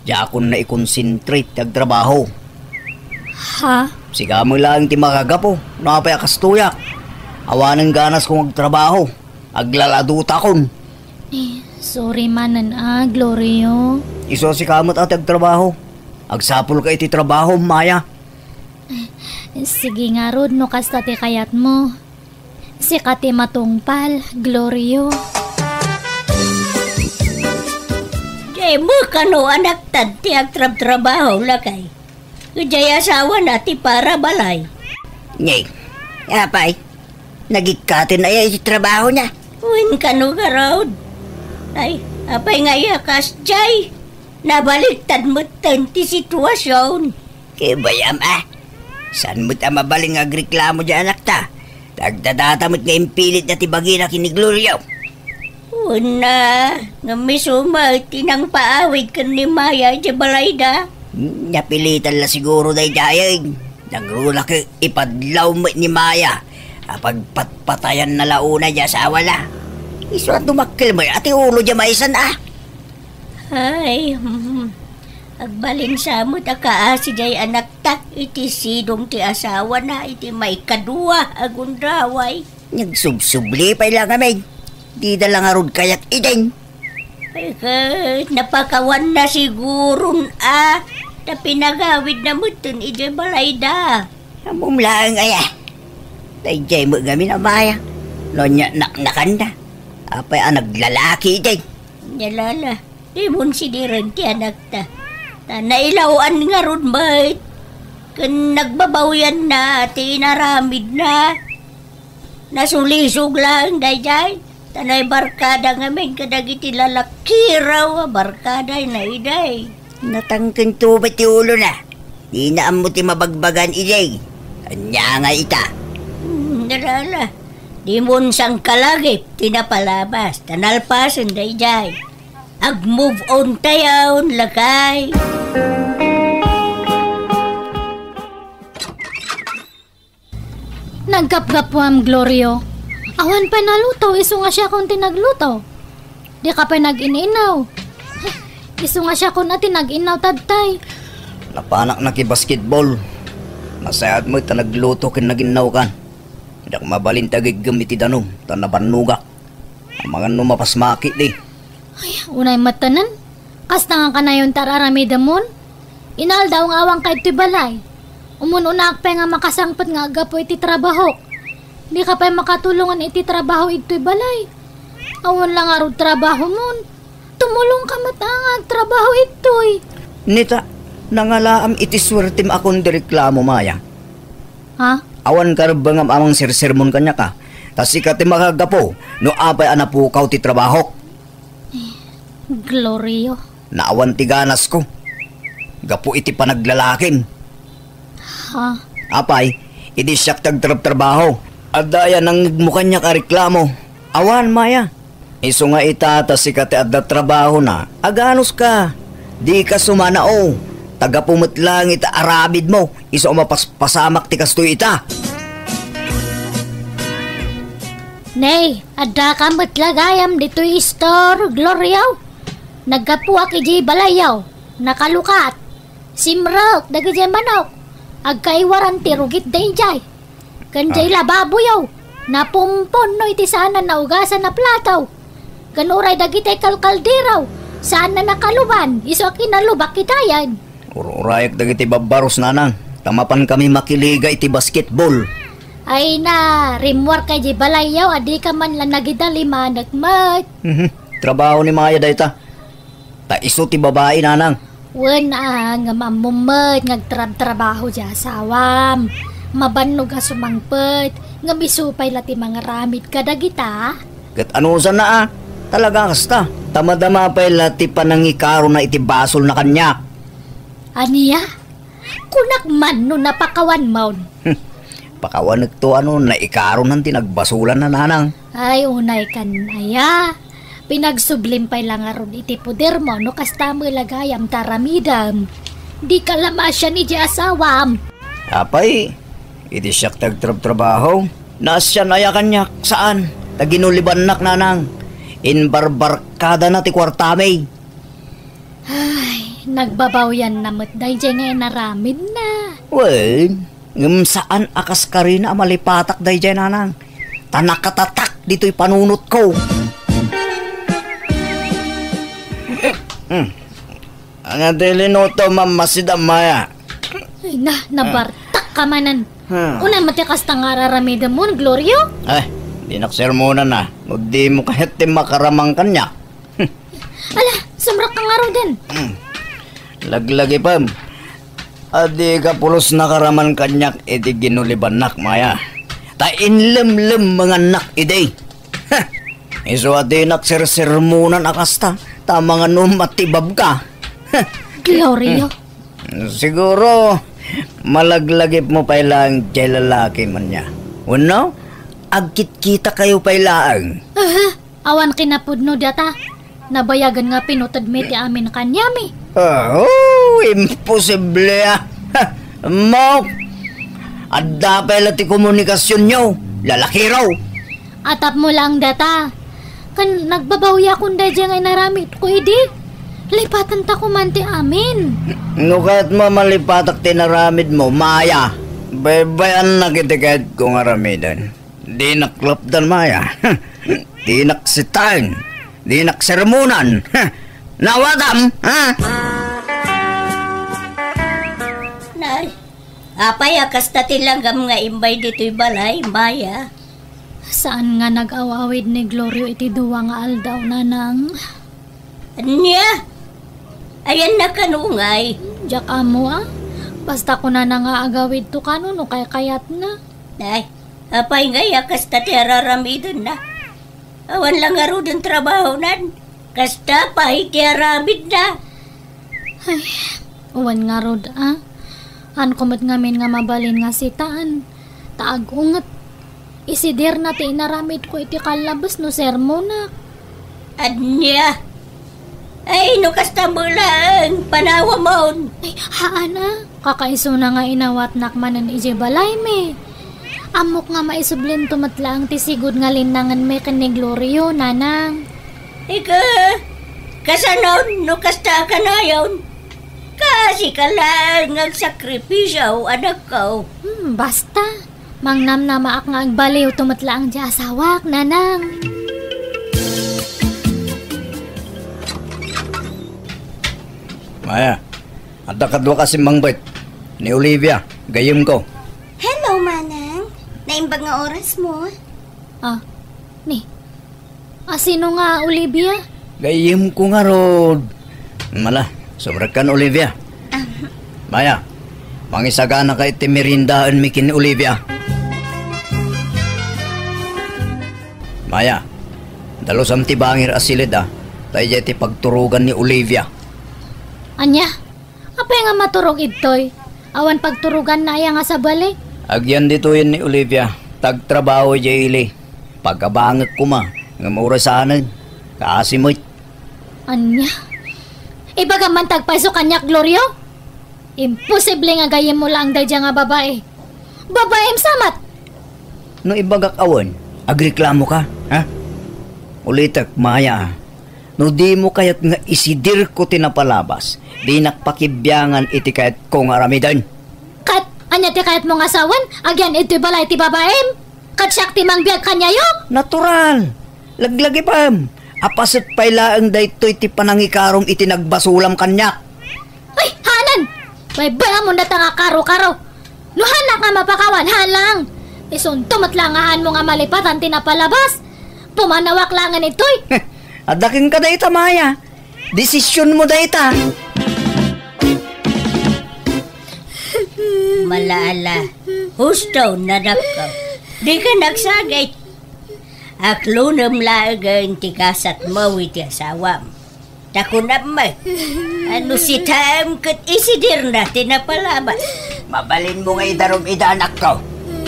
diakon naikonsentrate ti agtrabaho. Ha? Sika met laeng ti makagapu no apay a kastoyak. Awanen ganasko nga agtrabaho. Aglaladutakon. Eh, sorry manen a, Glorio. Isu a sika met a ti agtrabaho. Agsapulka iti trabahom, Maya. Sige ngarud no kasta ti kayatmo. Sika ti matungpal, Glorio. Dimo kano anakta ti agtrabtrabaho, lakay. Idiay asawana ti para balay. Ni, apay, nagikkaten aya iti trabahona? Wen kano ngarud. Ay, apay nga aya kasdiay? Nabaliktad metten ti situasion. Ket bayam a. Saan met a mabalin nga agreklamo diay anakta? Ta agdadata met nga impilitda ti bagina ken ni Glorio. Una, ngem isu met ti nangpaawid ken ni Maya idiay balayda. Napilitan la siguro daydiay. Nangruna ket ipadlaw met ni Maya a pagpatpatayanna la unay diay asawana. Isu a dumakkel met a ti ulo diay maysan a. Ay, hmm. Agbalin sa met a kaasi diay anakta iti sidong ti asawana iti maikadua a gundaway. Nagsubsubli pay la ngamin. Dida la ngarud kayat idin. Ay, ket napakawanna siguron a, ta pinagawidna metten idiay balayda. Ammom laeng aya. Daydiay met ngamin a Maya. No ania naknakanna. Apay a naglalaki idin. Nia la, dimon sidiren ti anakta. Ta nailaw-an ngarud met ken nagbabawyanna ti inaramidna. Nasulisog laeng daydiay, ta naibarkada ngamin kadagiti lalakiraw a barkadana idiay. Natangken tuba ti ulona. Dina ammo ti mabagbagan idiay. Ania nga ita? Hmm, ala, ala. Dimon sangkalagip ti napalabas, ta nalpasen daydiay. Ag-move on tayon, lakay. Naggapgapuam, Glorio. Awan pay naluto, isu nga siakon ti nagluto. Dika pay nag-in-inaw. Isu nga siakon a ti nag-inaw, tattay. Napanak nakibasketball. Nasayaat met ta nagluto ken nag-innaw kan. Diak mabalin ti agiggem iti danum, ta nabannogak. Amangan no mapasmakit di. Ay, unay met tanan. Kasta nga kanayon ti ar-aramidemon? Inaldaw nga awanka idtoy balay. Umun-unaak pay nga makasangpet nga aggapu iti trabahok. Dika pay makatulongan iti trabaho idtoy balay. Awan la ngarud trabahomon. Tumulongka met a nga agtrabaho idtoy. Nita, nangalaam iti suertem a kundi reklamo, Maya. Ha? Awan karebbengam a mangsersermon kaniak a. Ta sika ti makagapu no apay a napukaw ti trabahok. Glorio. Naawan ti ganasko. Gapu iti panaglalakim. Ha? Apay, idi siak ti agtrabtrabaho. Adda aya nangngegmo kaniak a reklamo? Awan, Maya. Isu nga ita ta sika ti adda trabahona, aganuska. Dika sumanao. Ta gapu met laeng iti aramidmo, isu a mapaspasamak ti kastoy ita. Nay, addaka met la gayam ditoy istor, Glorio. Naggapuak idiay balayyo. Nakalukat. Simrek dagidiay manok. Agkaiwaran ti rugit daydiay. Ken diay lababoyo, napumpunno iti saan a naugasan a plato. Ken uray dagiti kalkaldero, saan a nakaluban, isu a kinalubak itayen. Ur-urayak dagiti babbaros, nanang, ta mapankami makiliga iti basketball. Ay na, rimmuarka idiay balayyo a dika man la nagidalimanek met. Mhm. Trabaho ni Maya dayta. Ta isu ti babai, nanang. Wen a, ngem ammom met nga agtrabtrabaho ti asawam. Mabannog a sumangpet, ngem isu pay la ti mangaramid kadagita. Ket anusanna a, talaga kasta. Ta madama pay la ti panangikarona iti basolna kaniak. Ania? Kunak man no napakawanmon. Pakawanekto a no naikaronan ti nagbasolanna, nanang. Ay, unay kan aya. Pinagsublim pay la ngarud iti podermo no kasta met la gayam ti aramidem. Dika la maasian idiay asawam. Apay, idi siak ti agtrabtrabaho, naasian aya kaniak? Saan? Ta ginulibannak, nanang. Imbarbarkadana ti kuartami. Ay, nagbabawyanna met daydiay nga inaramidna. Wen, ngem saan a kas karina a malipatak daydiay, nanang. Ta nakatatak ditoy panunotko. Hmm. Ania ti linutom a masida, Maya? Ay na, nabartak ka manen. Hmm. Unay met ti kasta nga ar-aramidemon, Glorio? Ay, dinak sermonan a. No dimo kayat ti makaraman kaniak. Ala, sumrekka ngaruden. Hmm. Laglagipem. A dika pulos nakaraman kaniak iti ginulibannak, Maya. Ta inlemlemmengannak idi. Heh. Isu a dinak sersermonan a kasta, ta amangan no matibabka. Heh. Gloria. Hmm. Siguro, malaglagipmo pay laeng diay lalaki, ania? Wenno, agkitkitakayo pay laeng? Aha. Awan kinapudno data. Nabayagen nga pinuted mi ti amin kaniami. Ah, oh, imposible a. Ha, ammok. Adda pay la ti komunikasionyo, lalakiro. Atapmo laeng data. Ken nagbabawyak daydiay nga inaramidko idi. Lipatenta koma ti amin. No kayatmo a malipatak ti inaramidmo, Maya, baybay-annak iti kayatko nga aramiden. Dinak lapdan, Maya. Dinak sitaen. Dinak sermonan. Nawatam, ha? Nay, apay a kasta ti langgam nga imbay ditoy balay, Maya? Saan nga nag-aw-awid ni Glorio iti dua nga aldaw, nanang? Ania? Ayanna kano ngay? Diak ammo a. Basta kunana nga agawidto kano no kaykayatna. Ay, apay ngay a kasta ti araramidenna? Awan la ngaruden trabahonan. Kasta pay ti aramidna. Ay, wen ngarud a. Haanko met ngamin nga mabalin nga sitaan. Ta ag-unget. Isidirna ti inaramidko iti kallabes no sermonak. Ania? Ay, no kasta met laeng panawamon. Ay, haan a. Kakaisuna nga inawatnak manen idiay balaymi. Ammok nga maisublinto met laeng ti sigud nga linnangenmi ken ni Glorio, nanang. Ika, kasanon no kasta a kanayon? Kasika laeng nga agsakripisio, anakko. Hmm, basta. Mangnamnamaak nga agbaliwto met laeng ti asawak, nanang. Maya, adda kadua ka simmangbet. Ni Olivia, gayyemko. Hello, Manang. Naimbag nga orasmo? Ah, ni, a, sino nga Olivia? Gayyemko ngarud. Mala, subrekkan, Olivia. Ah. Maya, mangisaganaka iti meriendaenmi ken ni Olivia. Maya, dalusam ti bangir a siled a, ta idiay ti pagturogan ni Olivia. Ania? Apay nga maturog idtoy? Awan pagturoganna aya nga sabali? Agyan ditoyen ni Olivia, ta agtrabaho idiay ili. Pagabangek koma, ngem orasanen, kaasi met. Ania? Ibagam man ti agpayso kaniak, Glorio? Imposible nga gayyemmo laeng daydiay nga babai. Babaim sa met! No ibagak a wen, agreklamoka, ha? Ulitek, Maya, a. No dimo kayat nga isidirko ti napalabas, dinak pakibiangan iti kayatko nga aramiden. Ket ania ti kayatmo nga sawen? Agyan idtoy balay ti babaim? Ket siak ti mangbiag kaniayo? Natural! Laglagipem! Apaset pay laeng daytoy ti panangikarom iti nagbasolam kaniak. Ay, haanen! Baybay-amon dayta nga karo-karo. No haanak nga mapakawan, haan lang. Isunto met lang nga haanmo nga malipatan ti napalabas. Pumanawak laengen itoy. Adda kenka dayta, Maya. Desisionmo dayta. Mala, ala. Husto, nadakka. Dika nagsagit. Aklonem laengen ti gasatmo iti asawam. Ta kunam met, a no sitaem ket isidirna ti napalabas. Mabalinmo nga idarum ida, anakko.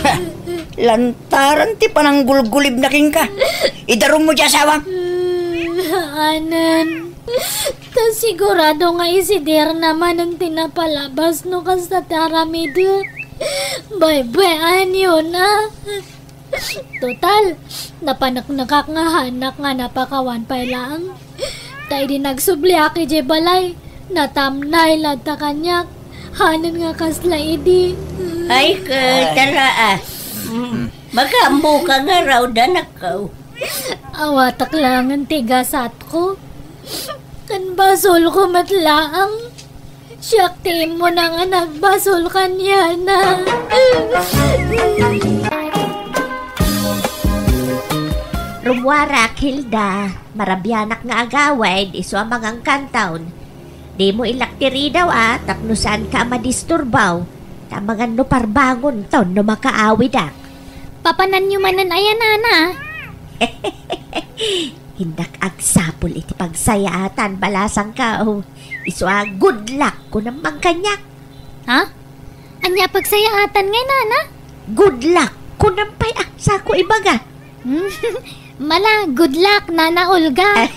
Ha! Lantaran ti pananggulgulibna kenka. Idarummo ti asawam. Haanen. Ta sigurado nga isidirna manen ti napalabas no kasta ti aramidek. Baybay-anyon a. Total, napaneknekak nga haanak nga napakawan pay laeng. Ta idi nagsubliak idiay balay, natamnay latta kaniak. Haanen nga kasla idi. Ay, ket, tara, a. Mm. Makaammoka ngarud, anakko. Awatak laengen ti gasatko. Ken basolko met laeng. Siak ti immuna nga nagbasol kaniana. Rummuarak, Hilda. Marabianak nga agawid, isu a mangangkantaon. Dimo ilak ti ridaw a, tapno saanka a madisturbaw. Ta amangan no parbangonton no makaawidak. Papananyo manen aya, nana? Innak agsapul iti pagsayaatan, balasangko. Isu a, "Good luck," kunam man kaniak. Ha? Ania pagsayaatan ngay, nana? "Good luck," kunam pay a, sako ibaga. Mala, good luck, Nana Olga.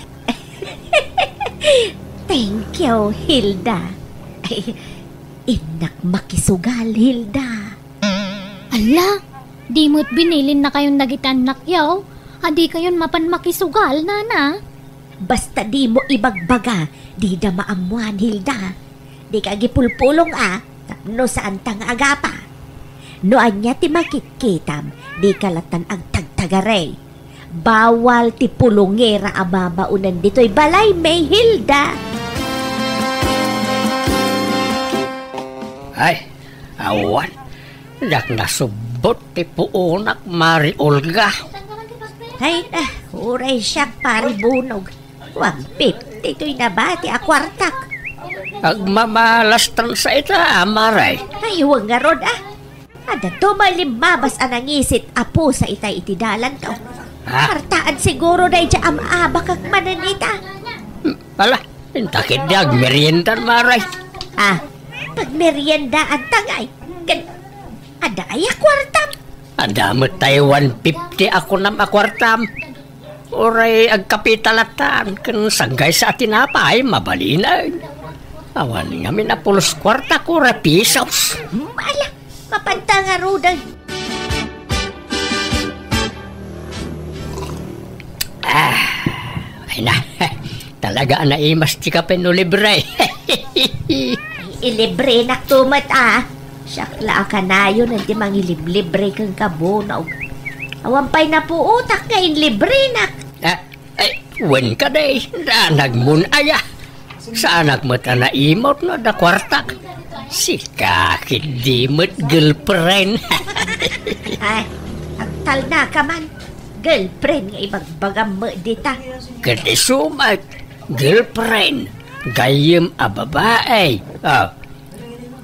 Thank you, Hilda. Ay, innak makisugal, Hilda. Ala, di met binilinnakayon dagiti annakyo. Adikayon mapan makisugal, nana. Basta dimo ibagbaga, dida maammoan, Hilda. Dika agipulpulong a, tapno saanta nga agapa. No ania ti makitkitam, dika lattan agtagtagari. Bawal ti pulongera a mabaonen ditoy balaymi, Hilda. Ay, awan. Diak nasubbot ti puonak, Mari Olga. Ay na, uray siak, Pari Bunog. One fifty toy nabati a kuartak. Agmamalastan sa ita, Mare. Ay, iwan ngarud, ah. Adda to may limmabas a nangisit a pusa itay iti dalanto. Ha? Kartaan siguro daydiay am-abakak manen ita. Hmm, ala, inta ketdi agmeriendan, Mare. Ah, pagmeriendaan ta ngay. Ken, adda aya kuartam? Adda met tay one fifty a kunam a kuartam. Uray agkapitalatan ken sanggaysa a tinapay, mabalinen. Awan ngamin a pulos kuarta, kura pisos. Hmm, ala, mapanta ngaruden. Ah, ay na. Talaga a naimas ti kape no libre. Ay, ilibrenak to met, ah. Siak la a kanayon ti mangiliblibre kenka, Bonong. Awan pay napuotak nga inlibrenak. Ah, ay, wen kadi, danagmon aya. Saanak met a naimut no adda kuartak. Sika ketdi met girlfriend. Ay, agtalnaka man. Girlfriend nga ibagbagam met dita. Ket isu met, girlfriend, gayyem a babae. Ah,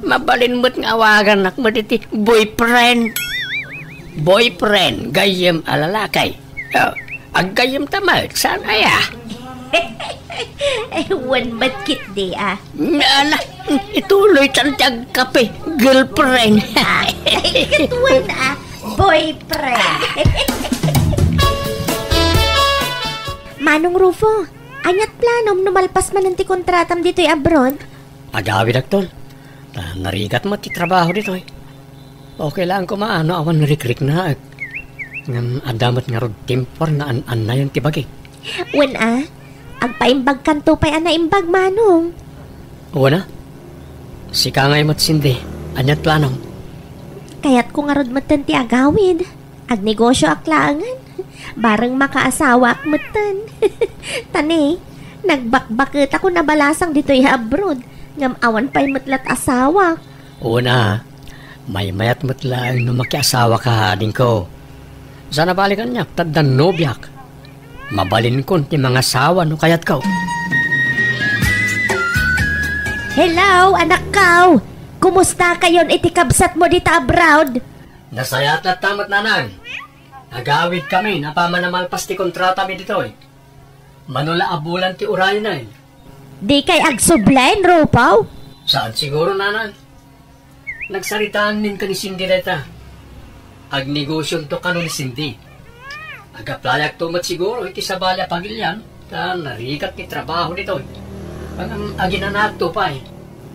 mabalin met nga awagannak met iti boyfriend. Boyfriend, gayyem a lalaki. Ah, aggayyem ta met, saan aya? Ay, wen met ketdi, ah. Ala, ituloytan ti agkape, girlfriend. Ah, ay, ket wen, ah, boyfriend. Manong Rufo, aniat planom no malpas manen ti kontratam ditoy abroad? Agawidakton. Ta narigat met ti trabaho ditoy. Okay laeng koma no awan rikriknaek. Ngem adda met ngarud tiempo a naan-annayon ti bagik. Wen a, agpaimbagkanto pay a naimbag, Manong. Wen a. Sika ngay met, Cindy. Aniat planom? Kayatko ngarud metten ti agawid. Agnegosioak laengen. Bareng makaasawaak metten. Ta ne, nagbakbaketako nabalasang ditoy abroad. Ngem awan pay met la't asawak. Wen a, maymayat met laeng no makiasawaka, adingko. Saan a bale kaniak, ta addan nobiak. Mabalinkon ti mangasawa no kayatko. Hello, anakko! Kumustakayon iti kabsatmo dita abroad? Nasayaat latta met, nanang. Agawidkamin apaman a malpas ti kontratami ditoy. Mano la a bulan ti uraynen. Dikay agsublen, Rufo? Saan siguro, nanang. Nagsaritaanmin ken ni Cindy dayta. Agnegosionto kano ni Cindy. Agaplayak to met siguro iti sabali a pagilian, ta narigat ti trabaho ditoy. Ngem aginanakto pay.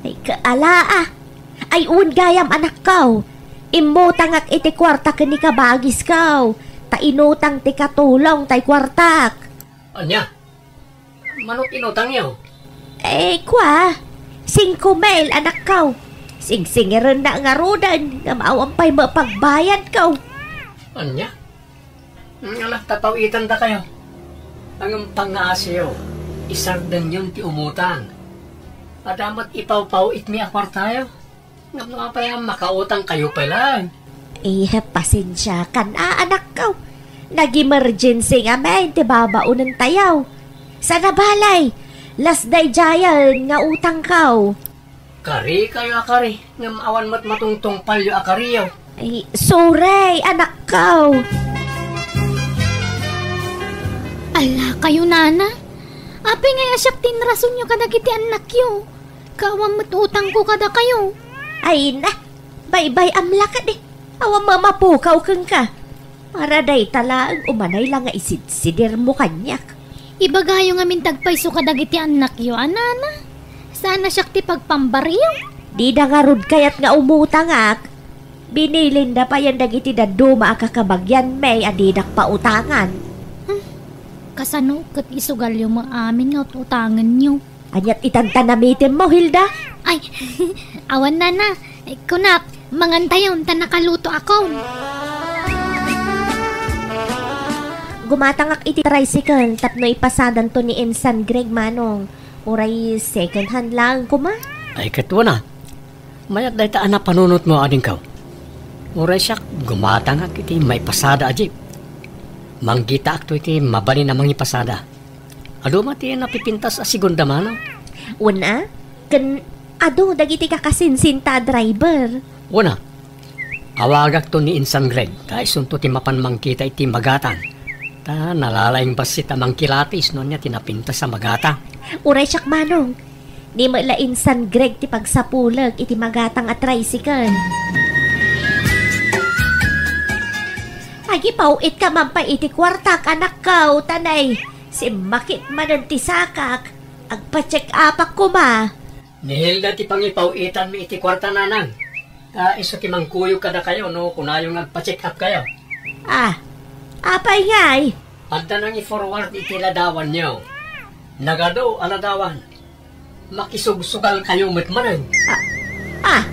Ay, kaala, ah. Ay, wen gayam, anakko. Immutangak iti kuarta ken ni kabagisko. Ta inutang ti katulong tay kuartak. Ania? Mano ti inutangyo? Eh, kua, singko mil, anakko. Singsingirennak ngaruden, ngem awan pay met pagbayadko. Ania? Hmm, ala, tapaw-itandakayo. Ngem pangngaasiyo, isardengyon ti umutang. Adda met ipawpaw-itmi a kuartayo. Ngem no apay a makautangkayo pay laeng? Eh, pasensiakan a, anakko. Nag-emergency ngamin ti babaonentayo. Saan a bale, las daydiayen nga utangko. Karikayo a kari, ngem awan met matungtungpalyo a kariyo. Ay, sorry, anakko. Ala kayo, nana. Apay ngay a siak ti inrasonyo kadagiti annakyo? Ket awan met utangko kadakayo. Ay na, baybay-am la kadi. Awan mamapukaw kenka. Para dayta laeng umanay la nga isidsidirmo kaniak. Ibagayo ngamin ti agpayso kadagiti annakyo, a nana. Saan a siak ti pagpambaryo. Dida ngarud kayat nga umutangak. Binilinda payen dagiti dadduma a kakabagianmi a didak pautangan. Hmm. Kasano ket isugalyo met amin nga ut-utangenyo? Aniat itan ta namitemmo, Hilda? Ay, awan, nana. Kunak, mangantayon ta nakalutoakon. Gumatangak iti tricycle tapno ipasadanto ni Insan Greg, manong. Uray second hand laeng koma. Ay, ket wen a. Mayat dayta a napanunotmo, adingko. Uray siak, gumatangak iti maipasada a jeep. Manggitaakto iti mabalin a mangipasada. Adu met ti napipintas a segunda mano. Wen a, Ken adu dagiti kakasinsinta a driver. Wen a, awagakto ni Insan Greg, ta isunto ti mapan mangkita iti magatang. Ta nalalaing bassit a mangkilatis no ania ti napintas a magatang. Uray siak, Manong. Ni met la Insan Greg ti pagsapulek iti magatang a tricycle. Agipaw-itka man pay iti kuartak, anakko, ta nay, simmakit manen ti sakak. Agpa-check-upak koma. Ni Hilda ti pangipaw-itanmi iti kuarta, nanang. Ta isu ti mangkuyog kadakayo no kunayo nga agpa-check-up kayo. Ah, apay ngay? Adda nangi-forward iti ladawanyo. Nagadu a ladawan. Makisugsugal kayo met manen. Ah, ah,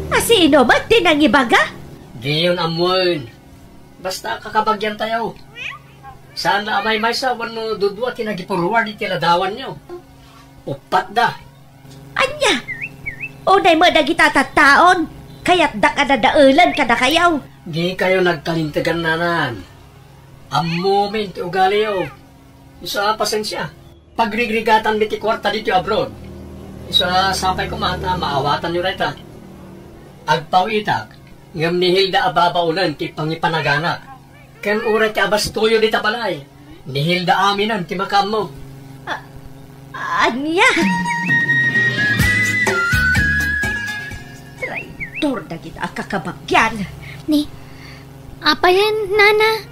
a sino met ti nangibaga? Diyon ammoen. Basta kakabagyan tayo. Saan la a maymaysa wenno dudua ti nagi-forward iti ladawanyo. Uppat da. Ania? Unay met dagita tattaon, kayatdak a dadaelen kadakayo. Di kayo nagkalintegan, nanang. Ammomin ti ugaliyo. Isu a pasensia. Pagrigrigatanmi ti kuarta ditoy abroad. Isu a sapay koma ta maawatanyo dayta. Agpaw-itak, ngem ni Hilda a babaonen ti pangipanaganak. Ken uray ti abastoyo dita balay, ni Hilda aminen ti makaammo. A-, ania? Traitor dagita a kakabagyan. Ni, apayen, nana?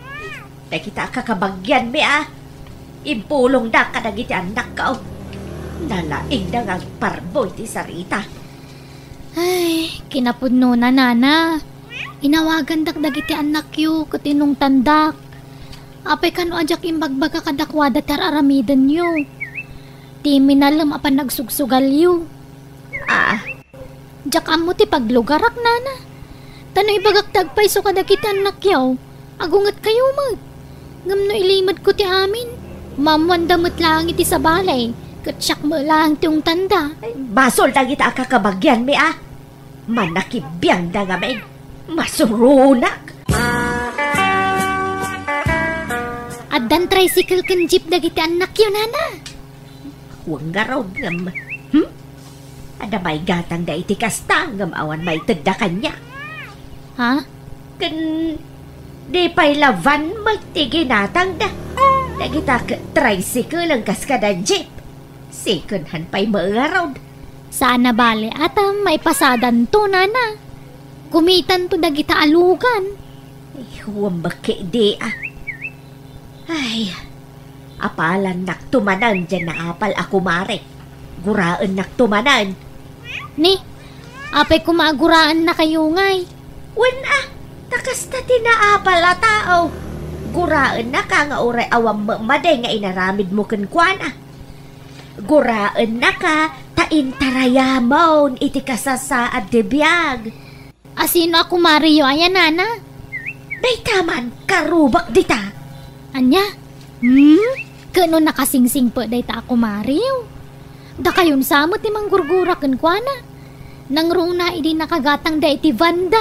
Dagita a kakabagyanmi a impulongda kadagiti annakko. Nalaingda nga agparbo iti sarita. Ay, kinapudnona, nana. Inawagandak dagiti annakyo ket inungtandak. Apay kano a diak imbagbaga kadakuada ti ar-aramidenyo? Ti minalem a panagsugsugalyo. Ah. Diak ammo ti paglugarak, nana. Ta no ibagak ti agpayso kadagiti annakyo, agungetkayo met. Ngem no ilimedko ti amin, maammoanda met laeng iti sabali, ket siak met laeng ti ungtanda. Ay, basol dagita a kakabagyanmi a. Manakibiangda ngamin. Masuronak. Addan tricycle ken jeep dagiti annakyo, nana. Wen ngarud ngem, hmm? Adda maigatangda iti kasta ngem awan maitedda kaniak. Ha? Ken di pay la van met ti ginatangda. Dagita ket tricycle a kas kada jeep. Second hand pay met ngarud. Saan a bale a ta maipasadanto, nana. Kumitanto dagita alugan. Ay, wen met ketdi a. Ay, apalannakto manen diay naapal a kumare. Guraennakto manen. Ni, apay koma a guraennakayo ngay? Wen a, ta kasta ti naapal a tao. Guraennaka nga uray awan met madi nga inaramidmo kenkuana. Guraennaka ta intarayamon iti kasasaad ti biag. A sino a kumareyo aya, nana? Dayta man, karrubak dita. Ania? Hmm? Ket no nakasingsingpet dayta a kumareyo? Dakayon sa met ti manggurgura kenkuana. Nangruna idi nakagatangda iti vanda.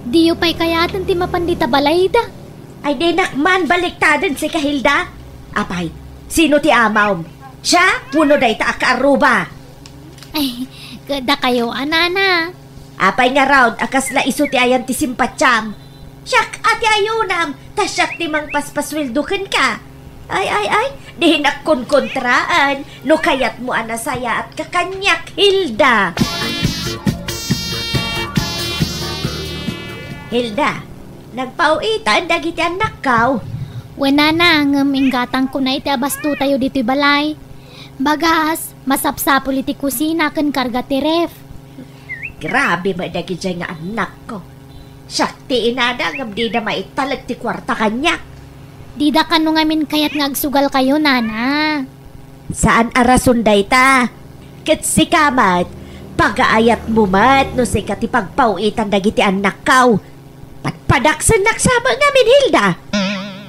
Diyo pay kayaten ti mapan dita balayda. Ay, dinak man baliktaden sika, Hilda. Apay, sino ti amawm? Siak wenno dayta a kaarruba? Ay, ket dakayo a, nana. Apay ngarud a kasla isu ti ayan ti simpatiam? Siak a ti ayunam, ta siak ti mangpaspasueldo kenka. Ay, ay, ay, dinak konkontraan no kayatmo a nasayaatka kaniak, Hilda. Hilda, nagpaw-itan dagiti annakko. Wen, nana, ngem inggatangkona iti abastotayo ditoy balay. Bagas, masapsapul iti kusina ken karga ti ref. Grabe met dagidiay nga annakko. Siak ti inada ngem dida maitalek ti kuarta kaniak. Dida kano ngamin kayat nga agsugalkayo, nana. Saan a rason dayta. Ket sika met, pagaayatmo met no sika ti pagpaw-itan dagiti annakko. Padpadaksennak sa met ngamin, Hilda.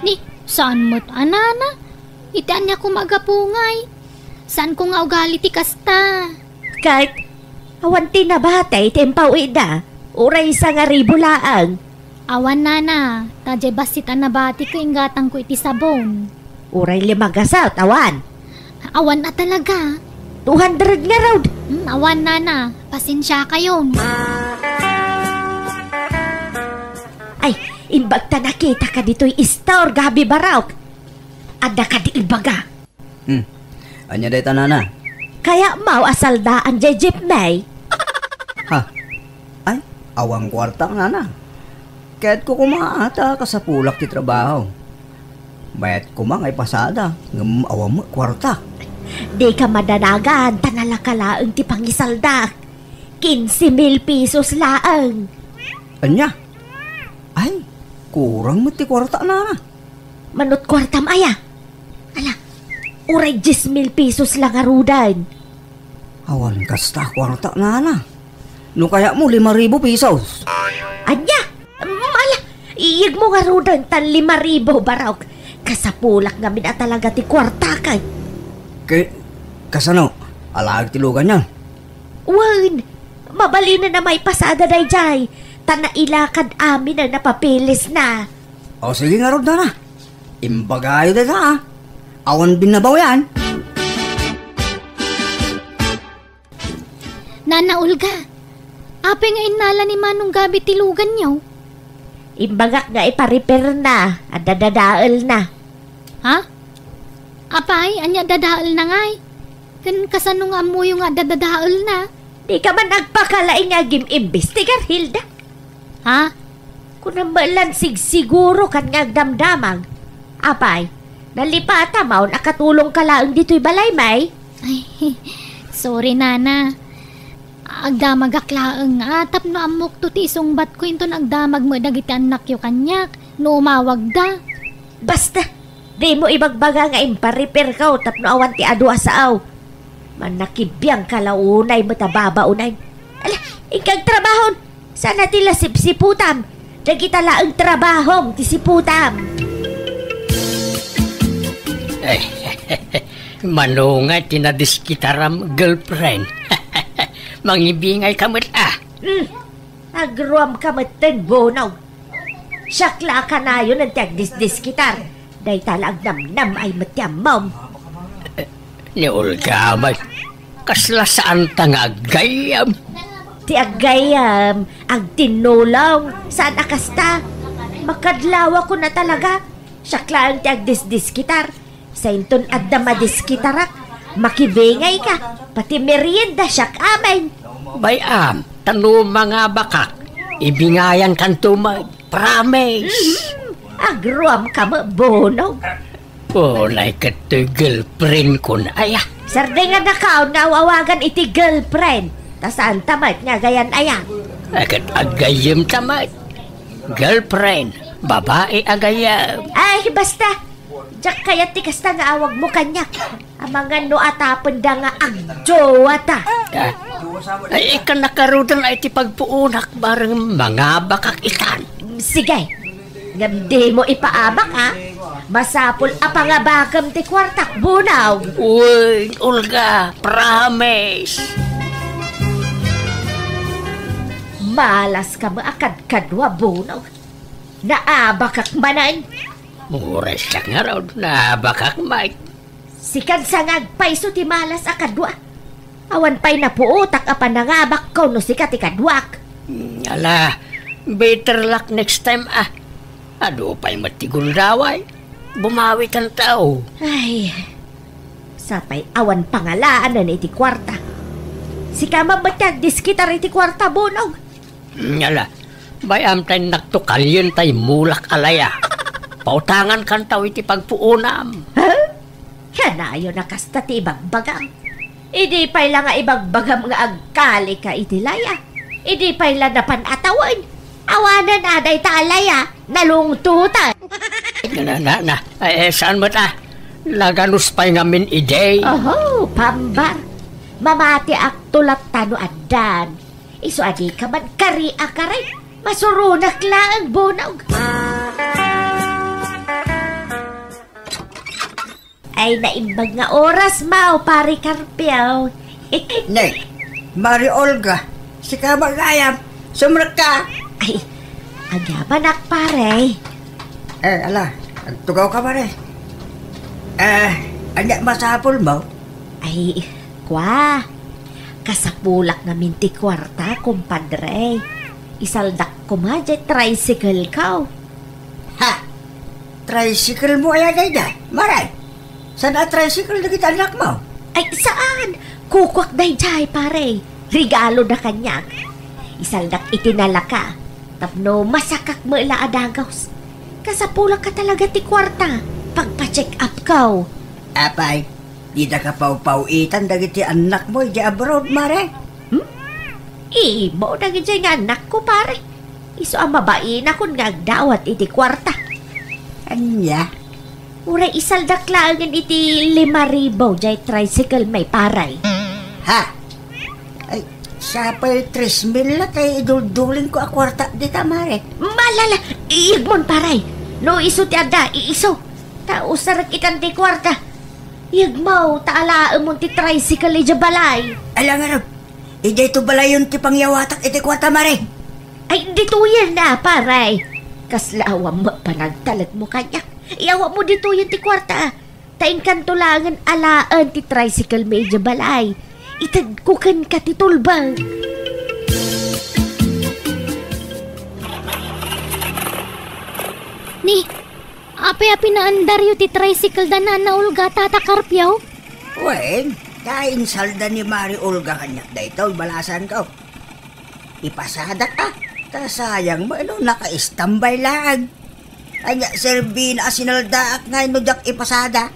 Ni, saan met a, nana? Iti ania koma a gapu ngay? Saanko nga ugali ti kasta. Ket, awan ti nabati ti impaw-itda, uray sangaribu laeng. Awan, nana, ta diay bassit a nabati ket inggatangko iti sabon. Uray lima gasut, awan. Awan a talaga. Two hundred ngarud. Hmm, awan, nana. Pasensiakayon. Ay, imbag ta nakitaka ditoy istor, Gabi Barok. Adda kadi ibaga. Hmm. Ania dayta, nana? Kayatmo a saldaan jay jeepney? Ha? Ay, awan kuarta, nana. Kayatko koma ta kasapulak ti trabaho. Bayat koma nga ipasada, ngem awan met kuarta. Dika madanagan, ta nalaka laeng ti pangisaldak. Kinse mil pesos laeng. Ania? Ay, kurang met ti kuarta, nana. Manut kuartam aya? Ala, uray dies mil pesos la ngaruden. Awan kasta kuarta, nana. No kayatmo, lima ribu pesos. Ania? Mm, ala, iyegmo ngaruden tan lima ribu, Barok. Kasapulak ngamin a talaga ti kuartak. Ke-, kasano? Alaek ti luganyo? Wen, mabalinen a maipasada daydiay, ta nailakad amin a napapilisna. O, sige ngarud, nana. Imbagayo dayta, a. Awan binnabawian. Nana Olga, apay nga innala ni Manong Gabi ti luganyo? Imbagak nga iparepairna, adda dadaelna. Ha? Apay, ania dadaelna ngay? Ken kasano nga ammoyo nga adda dadaelna? Dika man agpakalaing nga agim-imbestigar, Hilda. Ha? Kunam met lan sigsiguro ken nga agdamdamag. Apay, nalipatmo a nakatulongka laeng ditoy balay, may? Ay, sorry, nana. Agdamagak laeng, a, tapno ammokto ti isungbatko inton agdamag met dagiti annakyo kaniak, no umawagda. Basta, dimo ibagbaga nga imparepairko tapno awan ti adu a sao. Mannakibiangka la unay met a babaonen. Ala, inka agtrabahon. Saan a ti la sipsiputam. Dagita laeng trabahom ti siputam. Ay, mano nga ti nadiskitaram, girlfriend? Mangibingayka met, a. Hmm. Agruamka metten, Bonong. Siak la a kanayon ti agdisdiskitar. Dayta la agnamnam-ay met ti ammom. Ni Olga met, kasla saanta nga aggayyem? Ti aggayyem, agtinnulong, saan a kasta. Makadlawakon a talaga. Siak laeng ti agdisdiskitar. Sainton adda madiskitarak, makibingayka, pati merienda siak amin. Bay-am, ta no mangabakak, ibingayankanto met, promise. Mhm. Agruamka met, Bonong. Unay ket toy girlfriendkon aya. Sardengannakaon nga aw-awagan iti girlfriend, ta saanta met nga agayan aya. Ay, ket aggayyemta met. Girlfriend, babai a gayyem. Ay, basta, diak kayat ti kasta nga awagmo kaniak. Amangan no atapenda nga agjowata. Ah, ay, ikana ngaruden ay ti pagpuonak bareng mangabakak itan. Sige. Ngem dimo ipaabak, a. Masapul a pangabakem ti kuartak, Bonong. Uy, Olga, promise. Malaska met a kadkadua, Bonong. Naabakak manen. Uray siak ngarud, naabakak met. Sikan sa nga agpayso ti malas a kadua. Awan pay napuotak a panangabakko no sika ti kaduak. Hmm, ala, better luck next time, a. Adu pay met ti gundaway. Bumawikanto. Ay, sapay awan pangalaanen iti kuarta. Sika met ti agdiskitar iti kuarta, Bonong. Ala, bay-am ta innakto kalien ta immulak a laya. Pautangankanto iti pagpuonam. Ha? Kanayon a kasta ti ibagbagam. Idi pay la nga ibagbagam nga agkalika iti laya. Idi pay la napan a tawen. Awanen a dayta a laya, nalungtotan. Na, na, na, eh, saan met a? Naganus pay ngamin idi. Oho, pambar. Mamatiakto latta no addan. Isu a dika man kari a kari, masuronak laeng, Bonong. Ay, naimbag nga oras, Mao, Pare Carpio. Ne, Mari Olga, sika met gayam, sumrekka. Ay, agyamanak, pare. Eh, ala, agtugawka, pare. Eh, ania masapulmo? Ay, kua. Kasapulak ngamin ti kuarta, kumpadre. Isaldak koma diay tricycle-ko. Ha? Tricycle-mo aya dayta, Mare? Saan a tricycle dagiti annakmo? Ay, saan? Kukuak daydiay, pare. Regalo na kaniak. Isaldak iti nalaka. Tapno masakak met la a dagus. Kasapulak ka talaga ti kuarta. Pagpa-check up-ko. Apay, dida ka pawpaw-itan dagiti annakmo idiay abroad, Mare? Hmm? Ibaw dagidiay nga annakko, pare. Isu a mabainakon nga agdawat iti kuarta. Ania? Uray isaldak laengen iti lima ribu diay tricycle-mi, pare. Ha? Ay, sapay tres mil la tay iduldulingko a kuarta dita, Mare. Malala, iyegmon, pare. No isu ti adda, iisu. Ta usarek itan ti kuarta. Iyegmo, ta alaemon ti tricycle idiay balay. Ala ngarud, idiay to balayon ti pangyawatak iti kuarta, Mare. Ay, ditoyen na, pare. Kasla awan met panagtalekmo kaniak. Iyawatmo ditoyen ti kuarta. Ta inkanto laengen alaen ti tricycle-mi idiay balay. Itedko kenka ti tulbeng. Ni, apay a pinaandaryo ti tricycle da Nana Olga, Tata Carpio? Wen, ta insalda ni Mari Olga kaniak daytoy, balasanko. Ipasadak, a. Ta sayang met no naka-istambay laeng. Ania, serbina a sinaldaak ngay no diak ipasada?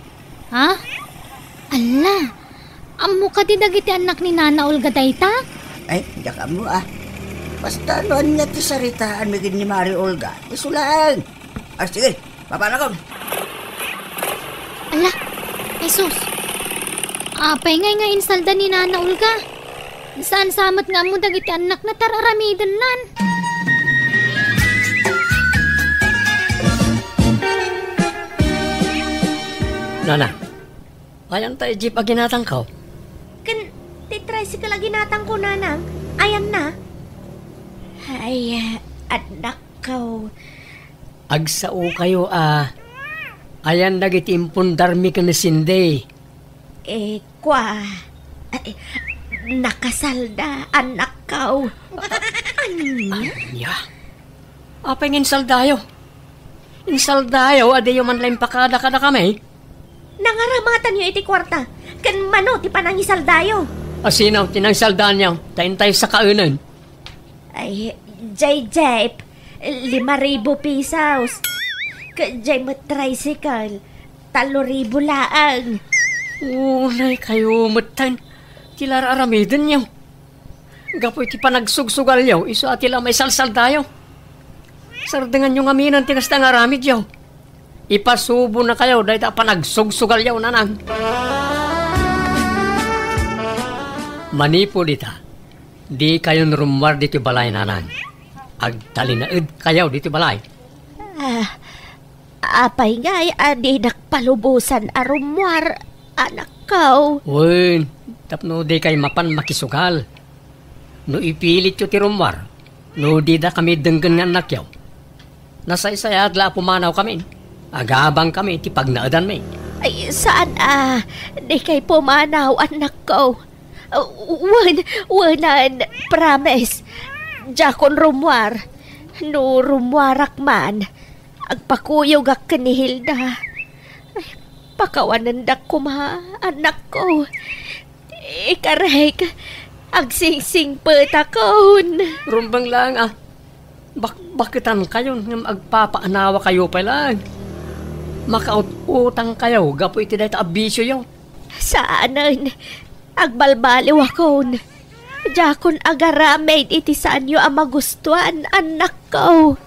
Ha? Ala, ammo kadi dagiti annak ni Nana Olga dayta? Ay, diak ammo, a. Basta no ania ti saritaanmi ken ni Mari Olga, isu laeng. A, sige, papanakon. Ala, Jesus! Apay ngay nga insalda ni Nana Olga? Saan sa met nga ammo dagiti annakna ta ar-aramidennan? Nana, ayan ta jeep a ginatangko? Ken ti tricycle a ginatangko, Nanang. Ayanna? Ay, annakko. Agsaokayo a ayan dagiti impundarmi ken ni Cindy. Eh, kua, ay, nakasalda, annakko. Ania? Ania? Apay nga insaldayo? Insaldayo a diyo man la impakada kadakami? Nangaramatanyo iti kuarta, ken mano ti panangisaldayo? A sino ti nangisaldaanyo? Ta intay sakaenen. Ay, jay jeep, lima ribu pesos. Ket jay met tricycle, tallo ribu laeng. Unay kayo metten ti ar-aramidenyo. Gapu iti panagsugsugalyo, isu a ti la maisalsaldayo. Sardenganyo ngaminen ti kasta nga aramidyo. Ipasubonakayo dayta a panagsugsugalyo, Nanang. Manipud ita, dikayon rummuar ditoy balay, Nanang. Agtalinaedkayo ditoy balay. Ah, apay ngay a dinak palubosan a rummuar, annakko? Wen, tapno dikay mapan makisugal. No ipilityo ti rummuar, no didakami denggen nga annakyo, nasaysayaat la a pumanawkami. Agabangkami iti pagnaedanmi. Ay, saan a, dikay pumanaw, annakko. Wen, wenan, promise. Diakon rummuar. No rummuarak man, agpakuyogak ken ni Hilda. Ay, pakawanendak koma, annakko. Ikarek, agsingsingpetakon. Rumbeng laeng a, bakbaketankayon ngem agpapaanawakayo pay laeng. Makaut-utangkayo gapu iti dayta a bisioyo. Saanen, agbalbaliwakon. Diakon agaramid iti saanyo a magustuan, annakko.